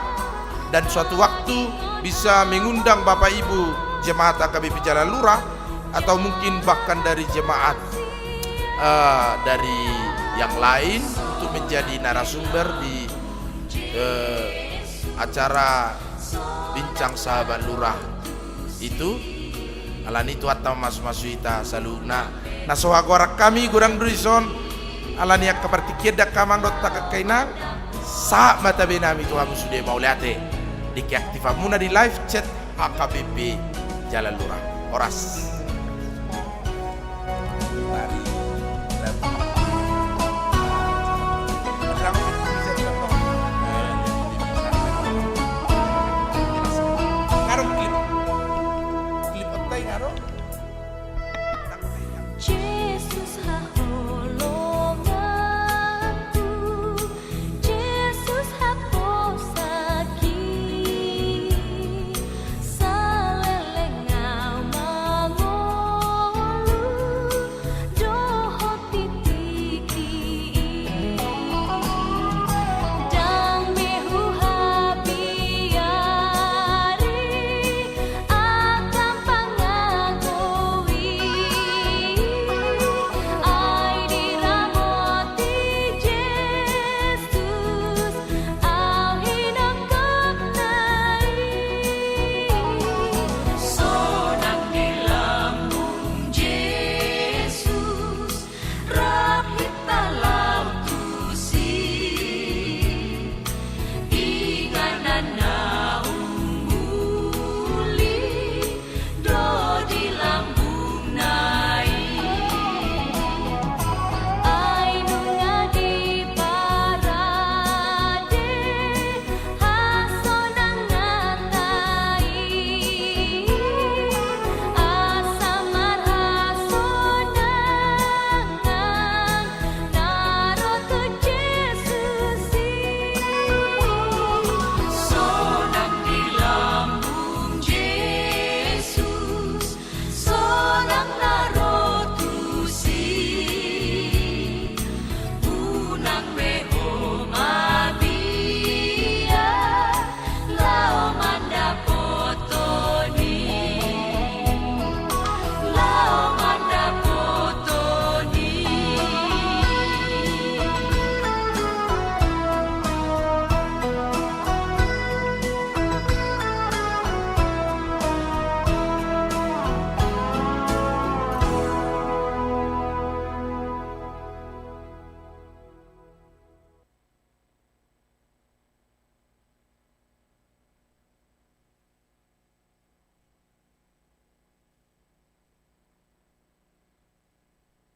dan suatu waktu bisa mengundang Bapak Ibu jemaat H K B P Jalan Lurah atau mungkin bahkan dari jemaat, eh, dari yang lain untuk menjadi narasumber di, eh, acara Bincang Sahabat Lurah itu. Alani i Tuhanta mamasu-masu hita saluhutna. Na so hagoaran hami godang do dison. Alani angka partingkian da angka amang dohot angka inang, sahat ma tabe nami tu hamu sude, mauliate di keaktifan muna di live chat H K B P Jalan Lurah. Horas.